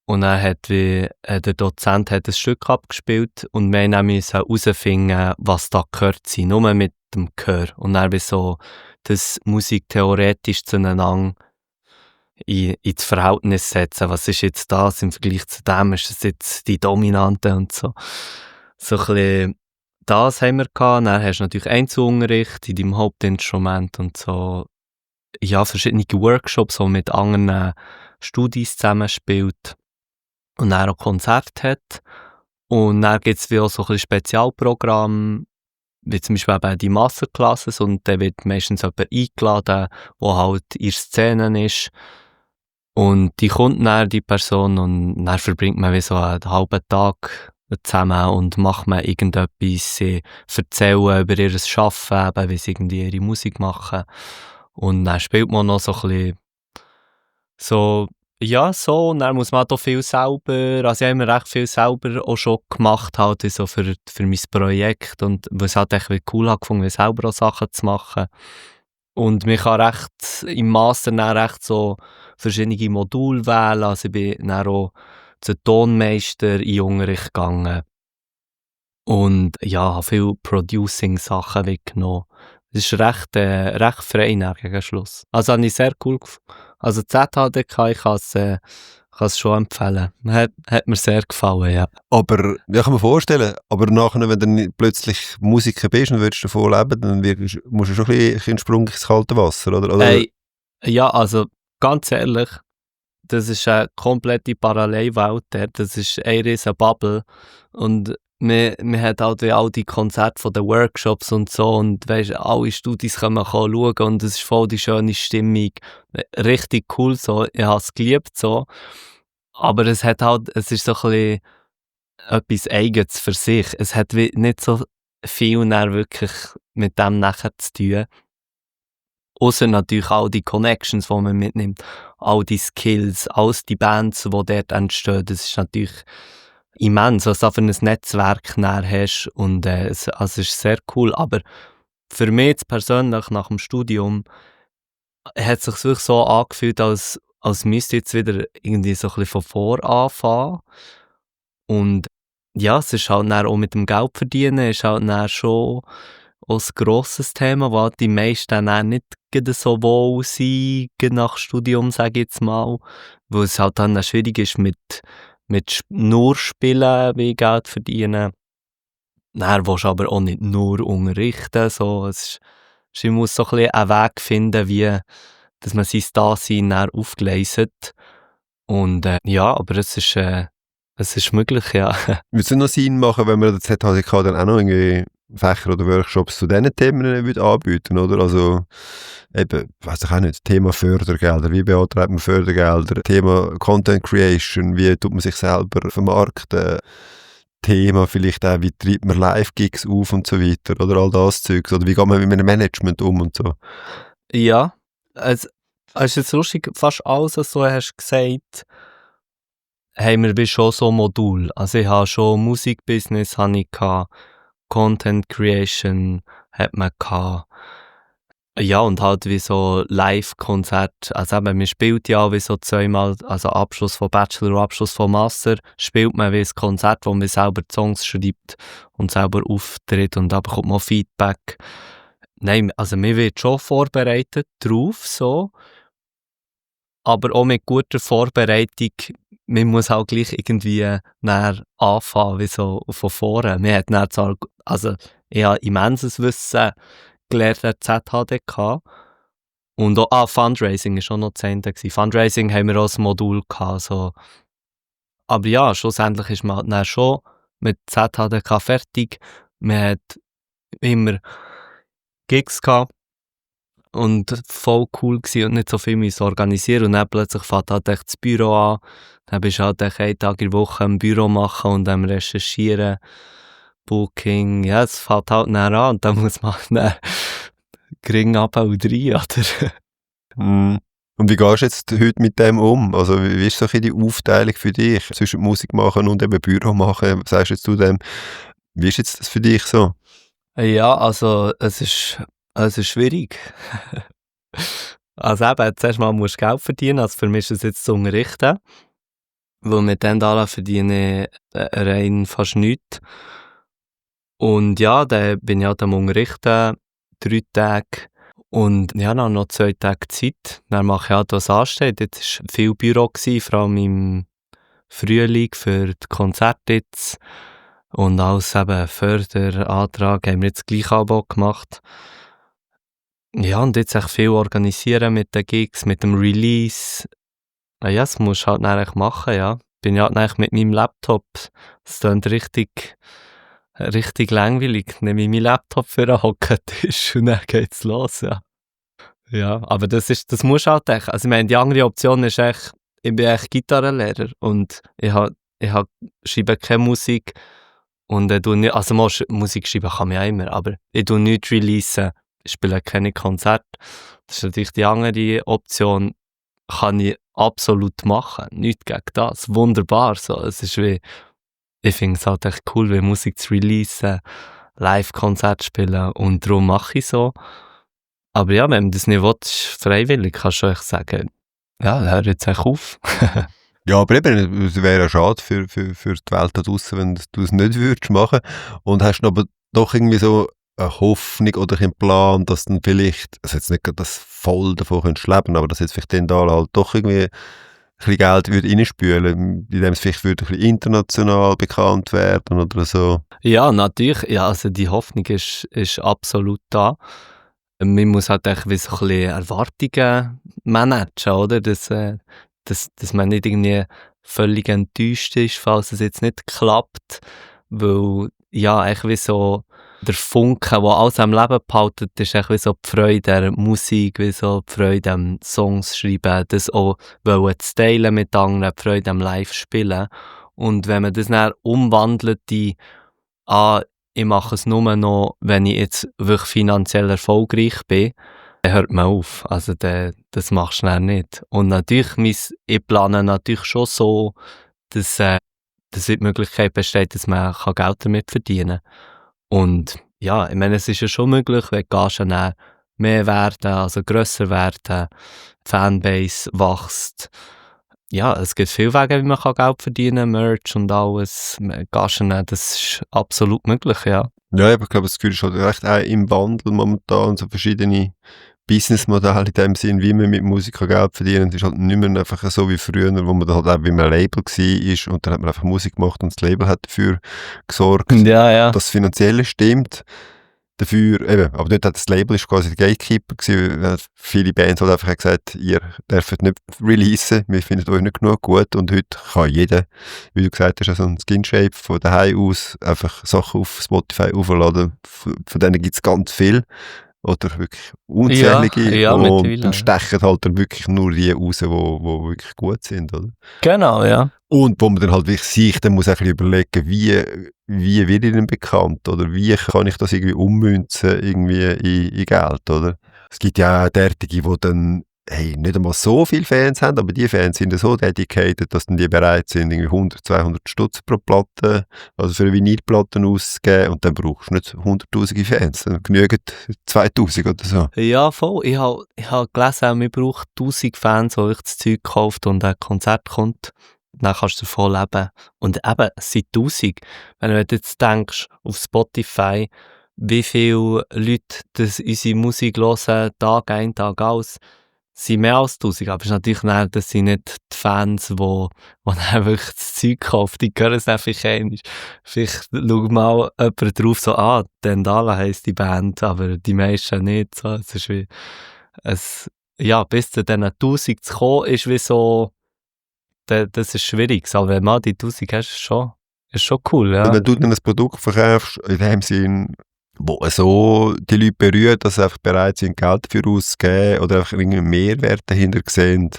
Und dann hat der Dozent hat ein Stück abgespielt und wir mussten herausfinden, was da gehört sein, nur mit dem Gehör. Und dann so das Musik theoretisch zueinander ins Verhältnis setzen. Was ist jetzt das im Vergleich zu dem? Ist das jetzt die Dominante und so? So ein bisschen das haben wir gehabt. Dann hast du natürlich Einzelunterricht in deinem Hauptinstrument und so. Ja, verschiedene Workshops, wo man mit anderen Studis zusammenspielt. Und dann auch Konzerte hat. Und dann gibt es wie auch so ein bisschen Spezialprogramm, wie zum Beispiel eben die Masterclasses und dann wird meistens jemand eingeladen, der halt in der Szene ist. Und die kommt dann, die Person, und dann verbringt man wie so einen halben Tag zusammen und macht man irgendetwas, sie erzählen über ihr Arbeiten, eben, wie sie irgendwie ihre Musik machen. Und dann spielt man noch so ein bisschen so, ja, so, und dann muss man auch viel selber, also ich habe immer recht viel selber auch schon gemacht, halt, so für mein Projekt, und was halt echt cool hat gefunden, selber auch Sachen zu machen. Und man kann recht im Master dann recht so verschiedene Module wählen, also ich bin dann auch zum Tonmeister in den Unterricht gegangen und ja, habe viele Producing-Sachen weggenommen. Es ist recht frei nach gegen Schluss. Also habe ich sehr cool gefunden. Also ZHDK, ich kann es schon empfehlen. Hat mir sehr gefallen, ja. Aber, ja, kann man vorstellen, aber nachher, wenn du plötzlich Musiker bist und willst davon leben, dann musst du schon ein bisschen Sprung ins kalte Wasser, oder? Hey, ja, also ganz ehrlich, das ist eine komplette Parallelwelt. Das ist eine riesen Bubble. Und man hat halt wie all die Konzerte von den Workshops und so. Und weißt, alle Studis können schauen und es ist voll die schöne Stimmung. Richtig cool so. Ich habe es geliebt so. Aber es ist so ein bisschen etwas Eigenes für sich. Es hat wie nicht so viel dann wirklich mit dem nachher zu tun. Ausser natürlich all die Connections, die man mitnimmt, all die Skills, alles die Bands, die dort entstehen, das ist natürlich immens, was du für ein Netzwerk hast und es ist sehr cool, aber für mich jetzt persönlich nach dem Studium hat es sich wirklich so angefühlt, als müsste ich jetzt wieder irgendwie so ein bisschen von vor anfangen und ja, es ist halt dann auch mit dem Geld verdienen, ist halt dann schon auch ein grosses Thema, wo die meisten dann nicht so wohl sind nach Studium, sage ich jetzt mal, weil es halt dann schwierig ist mit nur Spielen wie Geld verdienen. Dann willst du aber auch nicht nur unterrichten, so, man muss so ein bisschen einen Weg finden, wie dass man sein Dasein dann aufgleist. Und ja, aber es ist möglich, ja. Würde es noch Sinn machen, wenn man der ZHDK dann auch noch irgendwie Fächer oder Workshops zu diesen Themen anbieten, oder? Also, eben, weiss ich auch nicht, Thema Fördergelder, wie beantragt man Fördergelder, Thema Content Creation, wie tut man sich selber vermarkten, Thema vielleicht auch, wie treibt man Live-Gigs auf und so weiter, oder all das Zeugs, oder wie geht man mit einem Management um und so. Ja, es ist jetzt lustig, fast alles, was du hast gesagt, haben wir wie schon so Modul. Also ich habe schon Musikbusiness, Content Creation hat man gehabt. Ja, und halt wie so Live-Konzert. Also eben, man spielt ja wie so zweimal, also Abschluss von Bachelor und Abschluss von Master, spielt man wie ein Konzert, wo man selber die Songs schreibt und selber auftritt und da bekommt man Feedback. Nein, also man wird schon vorbereitet drauf, so. Aber auch mit guter Vorbereitung, man muss halt gleich irgendwie näher anfangen, wie so von vorne. Man hat dann zwar, also ich habe immenses Wissen gelernt an ZHDK und auch Fundraising war schon noch das Ende. Fundraising haben wir auch ein Modul gehabt, so. Aber ja, schlussendlich ist man halt dann schon mit ZHDK fertig. Man hat immer Gigs gehabt und voll cool gewesen und nicht so viel müssen organisieren und dann plötzlich fängt halt echt das Büro an. Dann bist du halt echt einen Tag in der Woche im Büro machen und am Recherchieren, Booking, ja, es fängt halt dann an und dann muss man dann gering ab und rein, oder? Und wie gehst du jetzt heute mit dem um? Also wie ist so die Aufteilung für dich zwischen Musik machen und eben Büro machen? Was sagst du jetzt zu dem? Wie ist jetzt das für dich so? Ja, also es ist schwierig. Also eben, zuerst mal musst du Geld verdienen, also für mich ist es jetzt zu unterrichten, weil mit dem Dollar verdiene ich rein fast nichts. Und ja, dann bin ich halt am Unterrichten, 3 Tage und ja, dann noch 2 Tage Zeit. Dann mache ich halt, was ansteht. Jetzt war viel Büro, vor allem im Frühling für die Konzerte jetzt. Und als eben Förderantrag haben wir jetzt gleich auch gemacht. Ja, und jetzt echt viel organisieren mit den Gigs, mit dem Release. Ja, das musst du halt dann machen, ja. Bin ja halt mit meinem Laptop. Das klingt richtig richtig langweilig. Nehme ich meinen Laptop für einen Hockentisch und dann geht's los, ja. Ja, aber das musst du halt echt. Also ich meine, die andere Option ist echt, ich bin echt Gitarrenlehrer und ich schreibe keine Musik und tu nicht, also Musik schreiben kann man ja immer, aber ich tu nichts releasen, ich spiele keine Konzerte. Das ist natürlich die andere Option, kann ich absolut machen, nichts gegen das, wunderbar. So. Es ist wie, ich finde es halt echt cool, wie Musik zu releasen, Live-Konzerte spielen und darum mache ich so. Aber ja, wenn man das nicht will, ist freiwillig, kannst du echt sagen, ja, hör jetzt echt auf. Ja, aber eben, es wäre ja schade für die Welt da draussen, wenn du es nicht würdest machen. Und hast du aber doch irgendwie so eine Hoffnung oder einen Plan, dass dann vielleicht, also jetzt nicht gerade das voll davon könntest leben, aber dass jetzt vielleicht den da halt doch irgendwie ein bisschen Geld würde reinspülen, indem es vielleicht würde ein bisschen international bekannt werden oder so. Ja, natürlich, ja, also die Hoffnung ist absolut da. Man muss halt echt wie so ein bisschen Erwartungen managen, oder? Dass man nicht irgendwie völlig enttäuscht ist, falls es jetzt nicht klappt. Weil, ja, echt wie so der Funke, der alles am Leben behaltet, ist echt wie so die Freude an Musik, wie so die Freude am Songs schreiben, das auch zu teilen mit anderen, die Freude am Live-Spielen. Und wenn man das dann umwandelt in ich mache es nur noch, wenn ich jetzt wirklich finanziell erfolgreich bin, dann hört man auf. Also das machst du dann nicht. Und natürlich, ich plane natürlich schon so, dass die Möglichkeit besteht, dass man Geld damit verdienen kann. Und ja, ich meine, es ist ja schon möglich, wenn die Gagen dann mehr werden, also grösser werden, die Fanbase wächst. Ja, es gibt viele Wege, wie man Geld verdienen kann, Merch und alles, Gagen, das ist absolut möglich, ja. Ja, aber ich glaube, das Gefühl ist halt recht auch im Wandel momentan, so verschiedene Businessmodelle in dem Sinn, wie man mit Musik Geld verdienen kann. Es ist halt nicht mehr einfach so wie früher, wo man dann halt auch wie man ein Label war und dann hat man einfach Musik gemacht und das Label hat dafür gesorgt, Ja. dass das Finanzielle stimmt. Dafür, eben, aber dort hat das Label ist quasi der Gatekeeper gewesen, weil viele Bands halt einfach gesagt, ihr dürft nicht releasen, wir finden euch nicht genug gut und heute kann jeder, wie du gesagt hast, so ein Skin-Shape von daheim aus einfach Sachen auf Spotify aufladen, von denen gibt es ganz viel oder wirklich unzählige ja, und dann stechen halt dann wirklich nur die raus, die wirklich gut sind, oder? Genau, ja. Und wo man dann halt wirklich sich dann muss ein bisschen überlegen, wie werde ich denn bekannt oder wie kann ich das irgendwie ummünzen irgendwie in Geld, oder? Es gibt ja auch derartige, die dann nicht einmal so viele Fans haben, aber die Fans sind so dedicated, dass dann die bereit sind, irgendwie 100, 200 Stutz pro Platte, also für eine Vinylplatte auszugeben und dann brauchst du nicht 100'000 Fans, dann genügen 2000 oder so. Ja, voll. Ich hab gelesen, man braucht 1000 Fans, die euch das Zeug kauft und ein Konzert kommt. Dann kannst du davon leben. Und eben, es sind 1000. Wenn du jetzt denkst, auf Spotify, wie viele Leute das unsere Musik hören, Tag ein, Tag aus, sind mehr als 1000. Aber es ist natürlich nicht, das sind nicht die Fans, die dann wirklich das Zeug kaufen. Die hören es einfach einmal. Vielleicht schaut mal jemand drauf, so, Dendala heisst die Band, aber die meisten nicht. So. Es ist wie, bis zu diesen 1000 zu kommen, ist wie so, das ist schwierig, aber wenn man die 1000 hast, ist schon cool, ja. Und wenn du dann ein Produkt verkaufst, in dem Sinn, wo so die Leute berührt, dass sie einfach bereit sind, Geld dafür auszugeben oder einfach irgendwie Mehrwert dahinter sehen,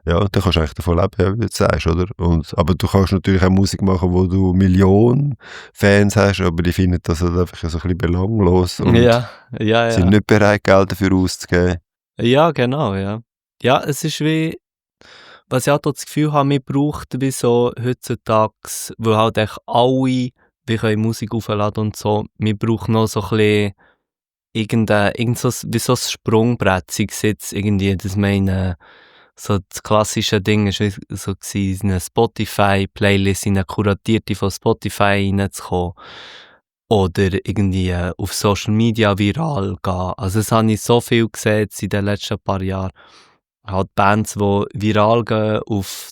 ja, dann kannst du eigentlich davon leben, wie du jetzt sagst, oder? Aber du kannst natürlich auch Musik machen, wo du Millionen Fans hast, aber die finden das halt einfach so ein bisschen belanglos und sind nicht bereit, Geld dafür auszugeben. Ja, genau, ja. Ja, es ist wie, was ich auch das Gefühl habe, wir brauchen wie so heutzutage, weil halt echt alle, wir können Musik aufladen und so, wir brauchen noch so ein bisschen wie so ein Sprungbrett, sei es jetzt irgendwie, das meine, so das klassische Ding ist so gewesen, in eine Spotify-Playlist, in eine kuratierte von Spotify reinzukommen. Oder irgendwie auf Social Media viral gehen. Also das habe ich so viel gesehen jetzt in den letzten paar Jahren. Halt Bands, die viral gehen auf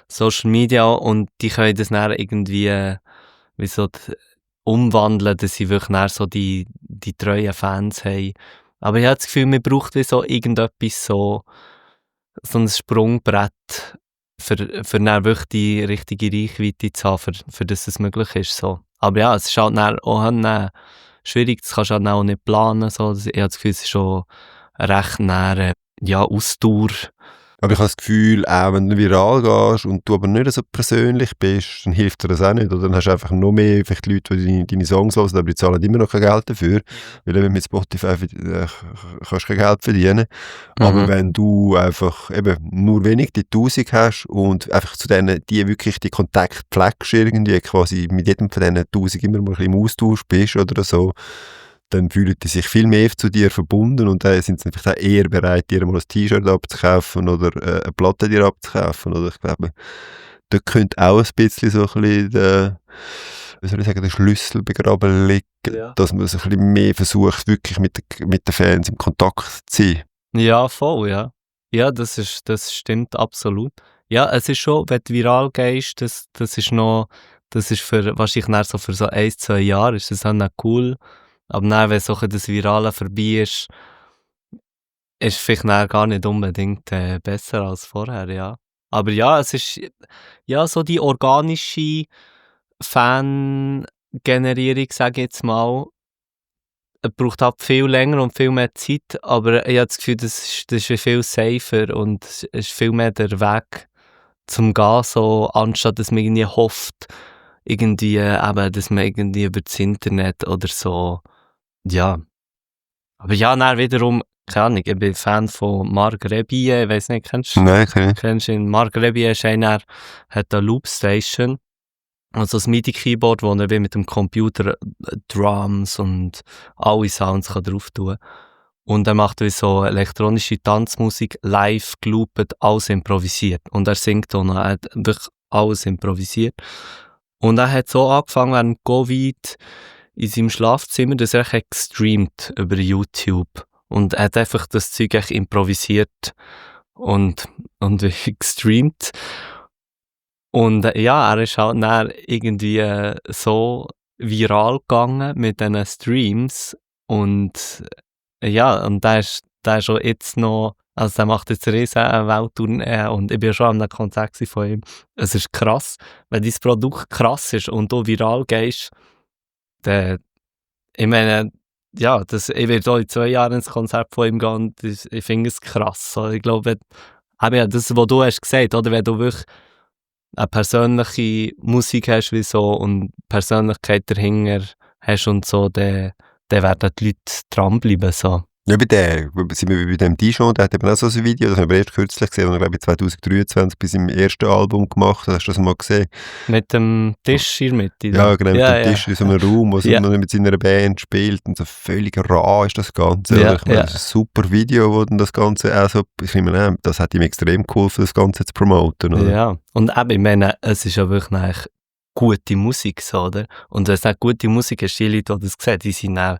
Social Media und die können das dann irgendwie wie so umwandeln, dass sie wirklich dann so die treuen Fans haben. Aber ich habe das Gefühl, man braucht wie so irgendetwas, so ein Sprungbrett, für dann wirklich die richtige Reichweite zu haben, für das es möglich ist. So. Aber ja, es ist halt dann auch schwierig, das kannst du halt dann auch nicht planen. So. Ich habe das Gefühl, es ist schon recht näher, Ausdauer. Aber ich habe das Gefühl, auch wenn du viral gehst und du aber nicht so persönlich bist, dann hilft dir das auch nicht. Oder dann hast du einfach noch mehr vielleicht Leute, die deine Songs hören, aber die zahlen immer noch kein Geld dafür. Weil eben mit Spotify kannst du kein Geld verdienen. Aber wenn du einfach eben nur wenig die 1000 hast und einfach zu denen, die wirklich die Kontakt pflegst, irgendwie quasi mit jedem von diesen 1000 immer mal ein bisschen im Austausch bist oder so, dann fühlen die sich viel mehr zu dir verbunden und dann sind sie vielleicht auch eher bereit, dir mal ein T-Shirt abzukaufen oder eine Platte dir abzukaufen. Oder ich glaube, da könnte auch ein bisschen so ein bisschen der Schlüssel begraben liegen, dass man so ein bisschen mehr versucht, wirklich mit den Fans im Kontakt zu sein. Ja, voll, ja. Ja, das stimmt absolut. Ja, es ist schon, wenn du viral gehst, das ist für, wahrscheinlich so für so 1-2 Jahre, ist das dann auch cool. Aber dann, wenn so das Virale vorbei ist vielleicht dann gar nicht unbedingt besser als vorher, ja. Aber ja, es ist ja so die organische Fangenerierung, sage ich jetzt mal, braucht halt viel länger und viel mehr Zeit, aber ich habe das Gefühl, das ist viel safer und es ist viel mehr der Weg zum Gehen, so, anstatt dass man irgendwie hofft, irgendwie eben, dass man irgendwie über das Internet oder so, ja. Aber ja, dann wiederum, keine Ahnung, ich bin Fan von Marc Rebier, ich weiss nicht, kennst du ihn? Marc Rebier ist einer, hat eine Loopstation, also ein MIDI-Keyboard, wo er wie mit dem Computer Drums und alle Sounds kann drauf tun kann. Und er macht wie so elektronische Tanzmusik live geloopet, alles improvisiert. Und er singt auch noch, er hat wirklich alles improvisiert. Und er hat so angefangen während Covid in seinem Schlafzimmer, dass er gestreamt über YouTube. Und er hat einfach das Zeug echt improvisiert und gestreamt. Und ja, er ist halt dann irgendwie so viral gegangen mit diesen Streams. Und ja, und der ist auch jetzt noch, also der macht jetzt eine riesen Welttournee und ich bin schon an einem Konzert von ihm. Es ist krass, wenn dein Produkt krass ist und du viral gehst, dann, ich meine, ja, ich werde auch in 2 Jahren ins Konzert von ihm gehen und ich finde es krass. So, ich glaube, das, was du hast gesagt, oder wenn du wirklich eine persönliche Musik hast wie so und Persönlichkeit dahinter hast und so, dann werden die Leute dranbleiben. So. Ja, sind wir bei dem Dijon, der hat eben auch so ein Video, das haben wir erst kürzlich gesehen, das er, glaube ich, 2023 bei seinem ersten Album gemacht hat. Hast du das mal gesehen? Mit dem Tisch in der Mitte? Ja, genau, mit dem Tisch in so einem Raum, wo er mit seiner Band spielt und so völlig rar ist das Ganze. Ja, ich meine, das ist ein super Video, wo dann das Ganze auch so, ich meine, das hat ihm extrem geholfen, das Ganze zu promoten. Oder? Ja, und eben, ich meine, es ist ja wirklich eigentlich gute Musik, so, oder? Und wenn es nicht gute Musik ist, die Leute, die das sehen, die sind auch.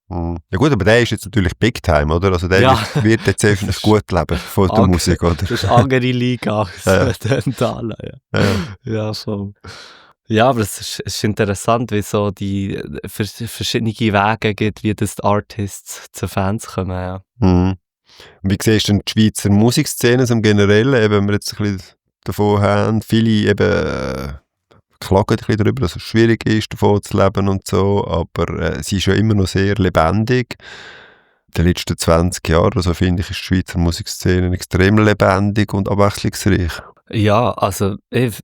Ja gut, aber der ist jetzt natürlich Big Time, oder? Also der wird jetzt einfach ein gut leben von der Musik, oder? Das ist eine andere Liga als Dentala, ja, voll. Ja, aber es ist interessant, wie so die verschiedene Wege gibt, wie das die Artists zu Fans kommen, ja. Und wie siehst du denn die Schweizer Musikszene im Generellen, eben, wenn wir jetzt ein bisschen davon haben, viele eben klagen ein bisschen darüber, dass es schwierig ist, davon zu leben und so, aber sie ist ja immer noch sehr lebendig. In den letzten 20 Jahren, also finde ich, ist die Schweizer Musikszene extrem lebendig und abwechslungsreich. Ja, also ich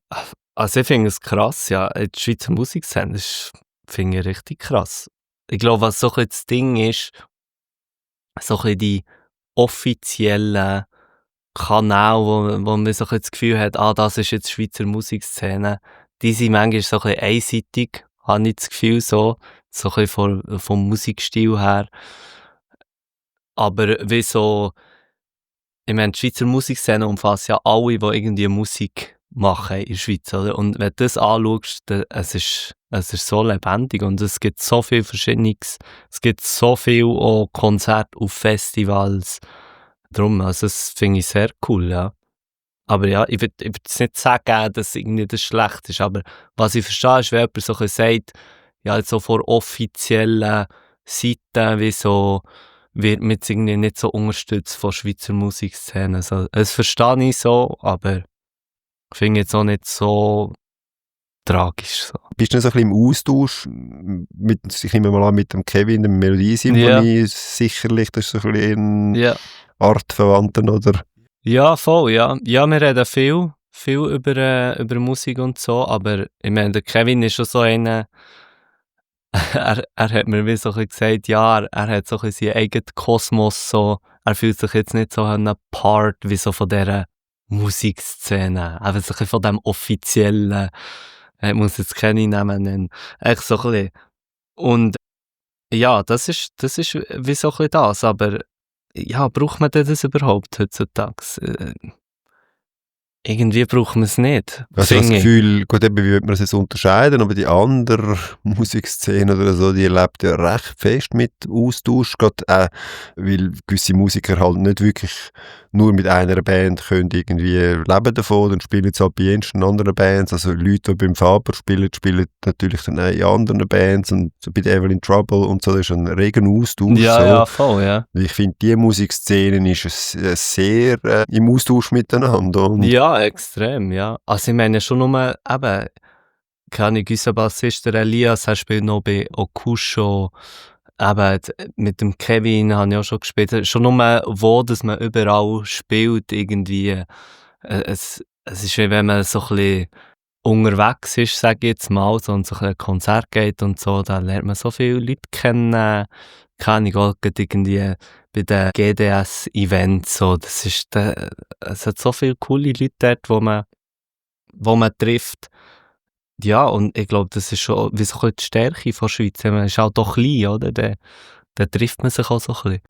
finde es krass, ja, die Schweizer Musikszene finde ich richtig krass. Ich glaube, was so ein das Ding ist, so ein die offiziellen Kanäle, wo man so das Gefühl hat, das ist jetzt die Schweizer Musikszene, die sind manchmal so ein einseitig, habe ich das Gefühl, so ein vom Musikstil her. Aber wie so, ich meine, die Schweizer Musikszene umfasst ja alle, die irgendwie Musik machen in der Schweiz, oder? Und wenn du das anschaust, es ist so lebendig und es gibt so viel Verschiedenes, es gibt so viel auch Konzerte auf Festivals, darum, also das finde ich sehr cool, ja. Aber ja, ich würd jetzt nicht sagen, dass irgendwie das schlecht ist, aber was ich verstehe, ist, wenn jemand so sagt, ja, jetzt so von offiziellen Seiten, wie so, wird man jetzt irgendwie nicht so unterstützt von Schweizer Musikszene. Also, das verstehe ich so, aber ich finde jetzt auch nicht so tragisch. So. Bist du so ein bisschen im Austausch ich nehme mal an, mit dem Kevin, der Melodiesymphonie, sicherlich, das ist so ein bisschen Ja. Artverwandten, oder? Ja, voll, ja. Ja, wir reden viel über Musik und so, aber ich meine, der Kevin ist schon so einer, er hat mir wie so ein bisschen gesagt, ja, er hat so ein bisschen seinen eigenen Kosmos, so, er fühlt sich jetzt nicht so ein Part wie so von dieser Musikszene, einfach so ein bisschen von dem Offiziellen, ich muss jetzt keine Namen nennen, echt so ein bisschen. Und ja, das ist wie so ein bisschen das, aber ja, braucht man denn das überhaupt heutzutage? Irgendwie braucht man es nicht. Also das finde ich. Gefühl, gut, eben, wie würde man das jetzt unterscheiden, aber die andere Musikszene oder so, die lebt ja recht fest mit Austausch, gerade auch, weil gewisse Musiker halt nicht wirklich nur mit einer Band können irgendwie leben davon, dann spielen sie halt bei jensten anderen Bands, also Leute, die beim Faber spielen natürlich dann auch in anderen Bands und bei der Evelyn Trouble und so, das ist ein regen Austausch. Ja, so. ja, voll, ja. Ich finde, die Musikszene ist sehr im Austausch miteinander. Und Ja, extrem, ja. Also ich meine schon nur, eben, keine Ahnung, unser Bassist, der Elias, er spielt noch bei Okusho, eben mit dem Kevin habe ich auch schon gespielt. Schon nur, wo dass man überall spielt, irgendwie. Es ist wie wenn man so ein bisschen unterwegs ist, sage ich jetzt mal, so, und so ein Konzert geht und so, da lernt man so viele Leute kennen. Keine Ahnung, auch gerade irgendwie bei den GDS-Events, so, es hat so viele coole Leute dort, wo man trifft. Ja, und ich glaube, das ist schon wie so ein bisschen die Stärke von der Schweiz. Man ist auch doch klein, oder? Dann trifft man sich auch so ein bisschen.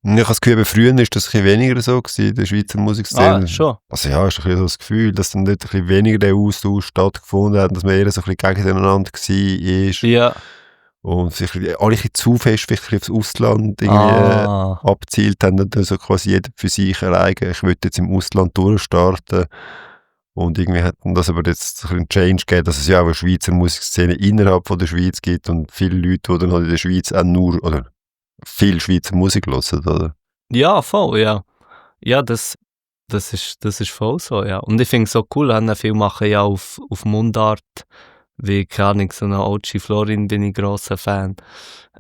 ich habe das Gefühl, früher war das ein bisschen weniger so gewesen, in der Schweizer Musikszene. Schon. Also ja, ist ein bisschen so das Gefühl, dass dann dort ein bisschen weniger der Austausch stattgefunden hat, dass man eher so ein bisschen gegeneinander war. Ja. Und sich alle ein bisschen zu fest vielleicht aufs Ausland irgendwie abzielt haben, dann so quasi jeder für sich alleine, ich will jetzt im Ausland durchstarten. Und irgendwie hat das aber jetzt ein Change gegeben, dass es ja auch eine Schweizer Musikszene innerhalb von der Schweiz gibt und viele Leute, die dann halt in der Schweiz auch nur, oder viel Schweizer Musik hören, oder? Ja, voll, ja. Ja, das ist voll so, ja. Und ich finde es so cool, viele machen ja auf Mundart, wie, keine Ahnung, so eine OG Florin bin ich grosser Fan.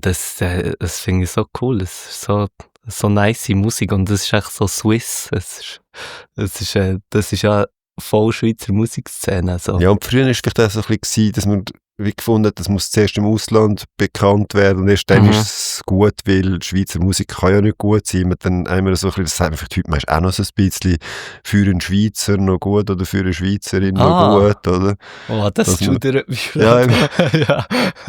Das finde ich so cool, es ist so nice Musik und das ist echt so Swiss, das ist ja voll Schweizer Musikszene, so. Ja, und früher war es vielleicht auch so ein bisschen, dass man wie gefunden hat, das muss zuerst im Ausland bekannt werden und erst dann ist es gut, weil Schweizer Musik kann ja nicht gut sein. Man dann einmal so ein bisschen, das sagt man vielleicht heute manchmal auch noch so ein bisschen, für einen Schweizer noch gut oder für eine Schweizerin noch gut, oder? Oh, das schudert mich. Ja, ja.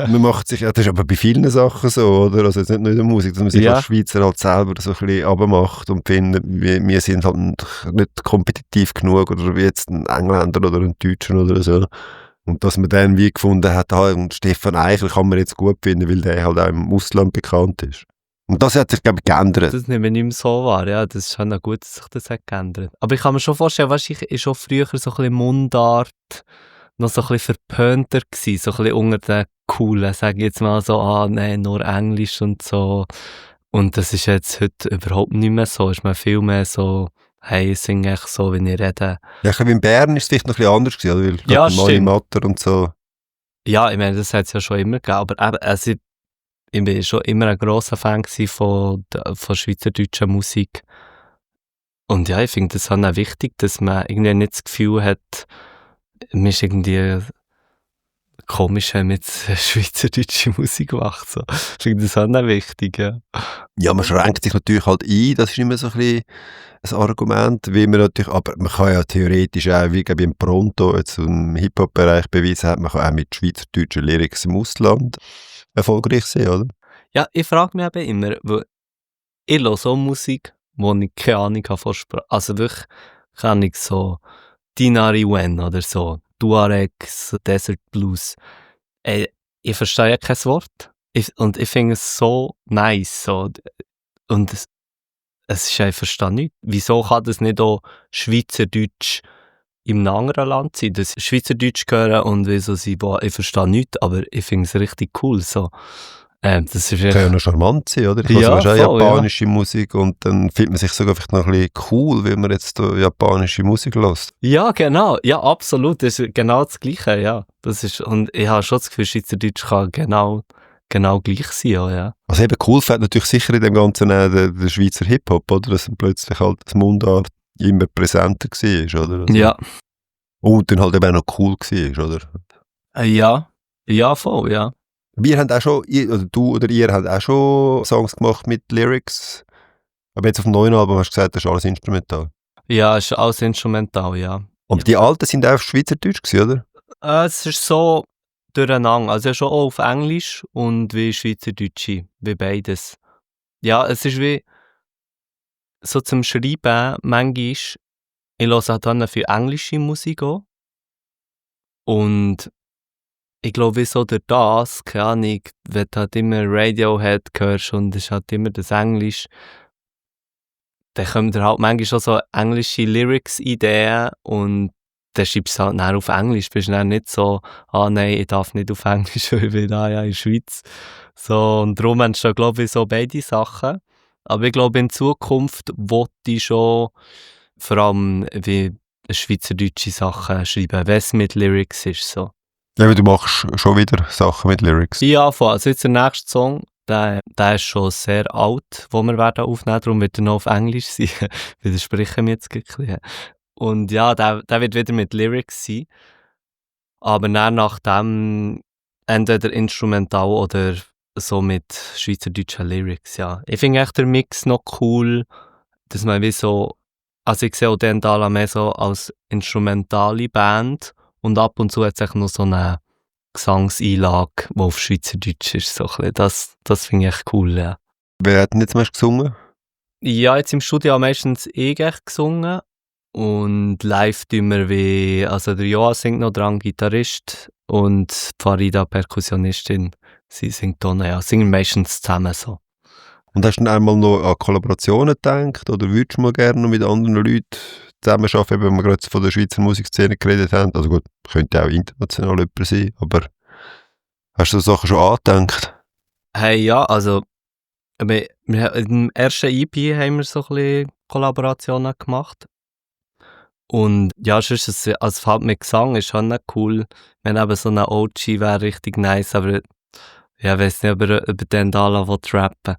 Man macht sich, ja, das ist aber bei vielen Sachen so, oder? Also jetzt nicht nur in der Musik, dass man sich als Schweizer halt selber so ein bisschen runtermacht und findet, wir sind halt nicht kompetitiv genug oder wie jetzt ein Engländer oder ein Deutscher oder so. Und dass man dann wie gefunden hat, und Stefan Eichel kann man jetzt gut finden, weil der halt auch im Ausland bekannt ist. Und das hat sich, glaube ich, geändert. Das nehme ich nicht mehr so wahr, ja, das ist schon gut, dass sich das hat geändert. Aber ich kann mir schon vorstellen, wahrscheinlich ist schon früher so ein bisschen Mundart noch so ein bisschen verpönter gewesen, so ein bisschen unter den Coolen, sage ich jetzt mal so, nein, nur Englisch und so. Und das ist jetzt heute überhaupt nicht mehr so, ist man viel mehr so, hey, ich singe echt so, wie ich rede. Ja, ich glaube, in Bern ist es vielleicht noch ein bisschen anders gewesen, weil ja, Mani Matter und so. Ja, ich meine, das hat es ja schon immer gegeben, aber eben, also ich bin schon immer ein grosser Fan von schweizerdeutscher Musik. Und ja, ich finde das auch wichtig, dass man irgendwie nicht das Gefühl hat, man ist irgendwie komisch, wenn man jetzt schweizerdeutsche Musik macht. So. Ich finde das auch wichtig, ja. Ja, man schränkt sich natürlich halt ein, das ist immer so ein bisschen ein Argument, wie man natürlich, aber man kann ja theoretisch auch, wie glaube ich im Pronto, jetzt im Hip-Hop-Bereich beweisen hat, man kann auch mit schweizerdeutschen Lyrics im Ausland erfolgreich sein, oder? Ja, ich frage mich eben immer, weil ich höre so Musik, wo ich keine Ahnung habe von Sprache. Also wirklich, kann ich so Dinari Wen oder so, Tuaregs, Desert Blues. Ich verstehe ja kein Wort. Und ich finde es so nice. So. Und es ist einfach, ich verstehe nicht. Wieso kann das nicht auch Schweizerdeutsch in einem anderen Land sein? Das Schweizerdeutsch hören und wieso sie, ich verstehe nichts, aber ich finde es richtig cool. So. Das ist Kann ja wirklich... noch charmant sein, oder? Ich Ja, höre auch voll, japanische Musik und dann fühlt man sich sogar vielleicht noch ein bisschen cool, wenn man jetzt da japanische Musik hört. Ja, genau. Ja, absolut. Das ist genau das Gleiche, ja. Das ist, und ich habe schon das Gefühl, Schweizerdeutsch kann genau gleich sein, auch, ja. Was eben cool fällt natürlich sicher in dem Ganzen auch der Schweizer Hip-Hop, oder? Dass dann plötzlich halt das Mundart immer präsenter war, oder? Also, Ja. und dann halt eben auch noch cool war, oder? Ja. Ja, voll, ja. Wir haben auch schon, oder du oder ihr habt auch schon Songs gemacht mit Lyrics. Aber jetzt auf dem neuen Album hast du gesagt, das ist alles instrumental. Ja, es ist alles instrumental, ja. Aber die alten sind auch auf Schweizerdeutsch gewesen, oder? Es ist so durcheinander. Also ja, schon auch auf Englisch und wie Schweizerdeutsche, wie beides. Ja, es ist wie so zum Schreiben, manchmal, ich höre halt dann viel englische Musik auch. Und ich glaube, wie so durch das, keine Ahnung, wenn du halt immer Radiohead hörst und es ist halt immer das Englisch, dann kommen dir halt manchmal schon so englische Lyrics-Ideen und dann schreibst du halt dann auf Englisch. Bist dann nicht so, nein, ich darf nicht auf Englisch, weil ich bin da ja in der Schweiz. So, und darum entstehen, glaube ich, so beide Sachen. Aber ich glaube, in Zukunft wollte ich schon vor allem wie schweizerdeutsche Sachen schreiben, wenn es mit Lyrics ist. So. Ja, aber du machst schon wieder Sachen mit Lyrics. Ja, voll. Also jetzt der nächste Song, der ist schon sehr alt, den wir werden aufnehmen, darum wird er noch auf Englisch sein. Widersprechen wir jetzt ein bisschen. Und ja, der wird wieder mit Lyrics sein. Aber dann nach dem entweder instrumental oder so mit schweizerdeutschen Lyrics, ja. Ich finde echt den Mix noch cool, dass man wie so, also ich sehe auch den Dala mehr so als instrumentale Band und ab und zu hat es noch so eine Gesangseinlage, die auf Schweizerdeutsch ist. So ein bisschen. Das finde ich echt cool, ja. Wer hat denn jetzt meist gesungen? Ja, jetzt im Studio meistens ich echt gesungen und live tun wir wie, also der Joa singt noch dran, Gitarrist und Farida Perkussionistin, sie singt auch noch, ja, singen meistens zusammen so. Und hast du dann einmal noch an Kollaborationen gedacht oder würdest du mal gerne noch mit anderen Leuten zusammenarbeiten, wenn wir gerade von der Schweizer Musikszene geredet haben? Also gut, könnte auch international jemand sein, aber hast du so Sachen schon angedenkt? Hey, ja, also im ersten EP haben wir so ein bisschen Kollaborationen gemacht. Und ja, sonst ist es, also halt mit Gesang ist schon nicht cool. Wenn eben so eine OG wäre richtig nice, aber ja, ich weiss nicht, ob er den Dala rappen.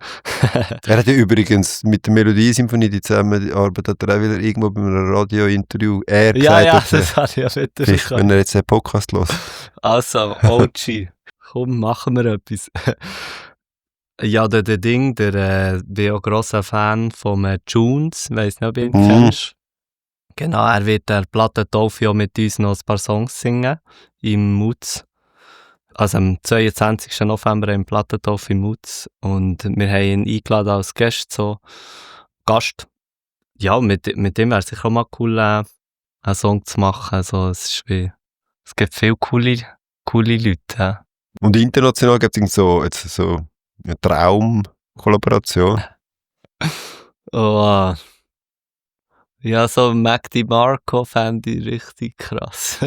Er hat ja übrigens mit der Melodie-Symphonie die Zusammenarbeit hat er auch wieder irgendwo bei einem Radio-Interview gesagt, Ja, dass das habe ich ja wieder vielleicht, wenn er jetzt den Podcast hört. Also, OG, komm, machen wir etwas. Ja, der Ding, bin auch grosser Fan von Tunes, weiss nicht, ob du ihn kennst. Genau, er wird der Plattentaufe mit uns noch ein paar Songs singen, im Mutz. Also am 22. November im Plattentaufe im Mutz. Und wir haben ihn eingeladen als Gast. Ja, mit dem wäre es sicher auch mal cool, einen Song zu machen. Also, es gibt viele coole Leute. Ja. Und international gibt es so eine Traumkollaboration. Oh, ja, so Mac DiMarco fände ich richtig krass.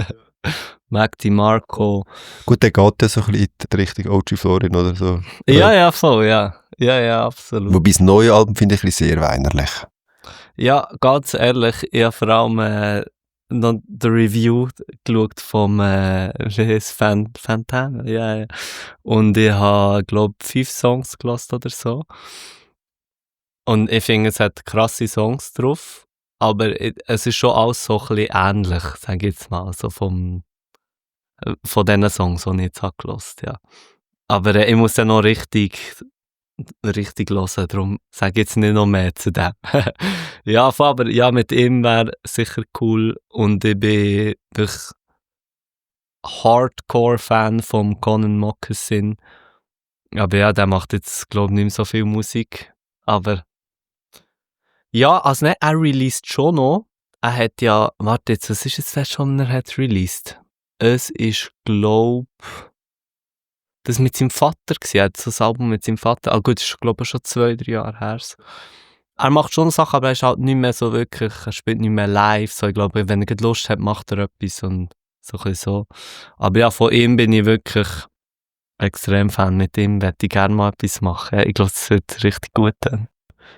Mac DiMarco. Gut, der geht ja so ein bisschen in die Richtung OG Florin oder so. Ja, voll, ja. Ja, absolut. Wobei das neue Album finde ich ein bisschen sehr weinerlich. Ja, ganz ehrlich, ich habe vor allem noch die Review geschaut vom Fantana. Ja. Und ich habe, glaube ich, 5 Songs gehört oder so. Und ich finde, es hat krasse Songs drauf. Aber es ist schon alles so ein bisschen ähnlich, sage ich jetzt mal, so von diesen Songs, die ich jetzt habe gehört, ja. Aber ich muss ja noch richtig hören, darum sage ich jetzt nicht noch mehr zu dem. Ja, aber ja, mit ihm wäre sicher cool und ich bin wirklich Hardcore-Fan vom Conan Moccasin. Aber ja, der macht jetzt, glaube ich, nicht mehr so viel Musik, aber ja, also ne, er released schon noch. Er hat ja, warte jetzt, was ist jetzt das schon, er hat released? Es ist, glaube das mit seinem Vater gewesen. Er hat so ein Album mit seinem Vater. Ah gut, das ist, glaube ich, schon 2-3 Jahre her. Er macht schon Sachen, aber er ist halt nicht mehr so wirklich, er spielt nicht mehr live. So, ich glaube, wenn er Lust hat, macht er etwas und so ein bisschen so. Aber ja, von ihm bin ich wirklich extrem Fan mit ihm, möchte ich gerne mal etwas machen. Ich glaube, es wird richtig gut dann.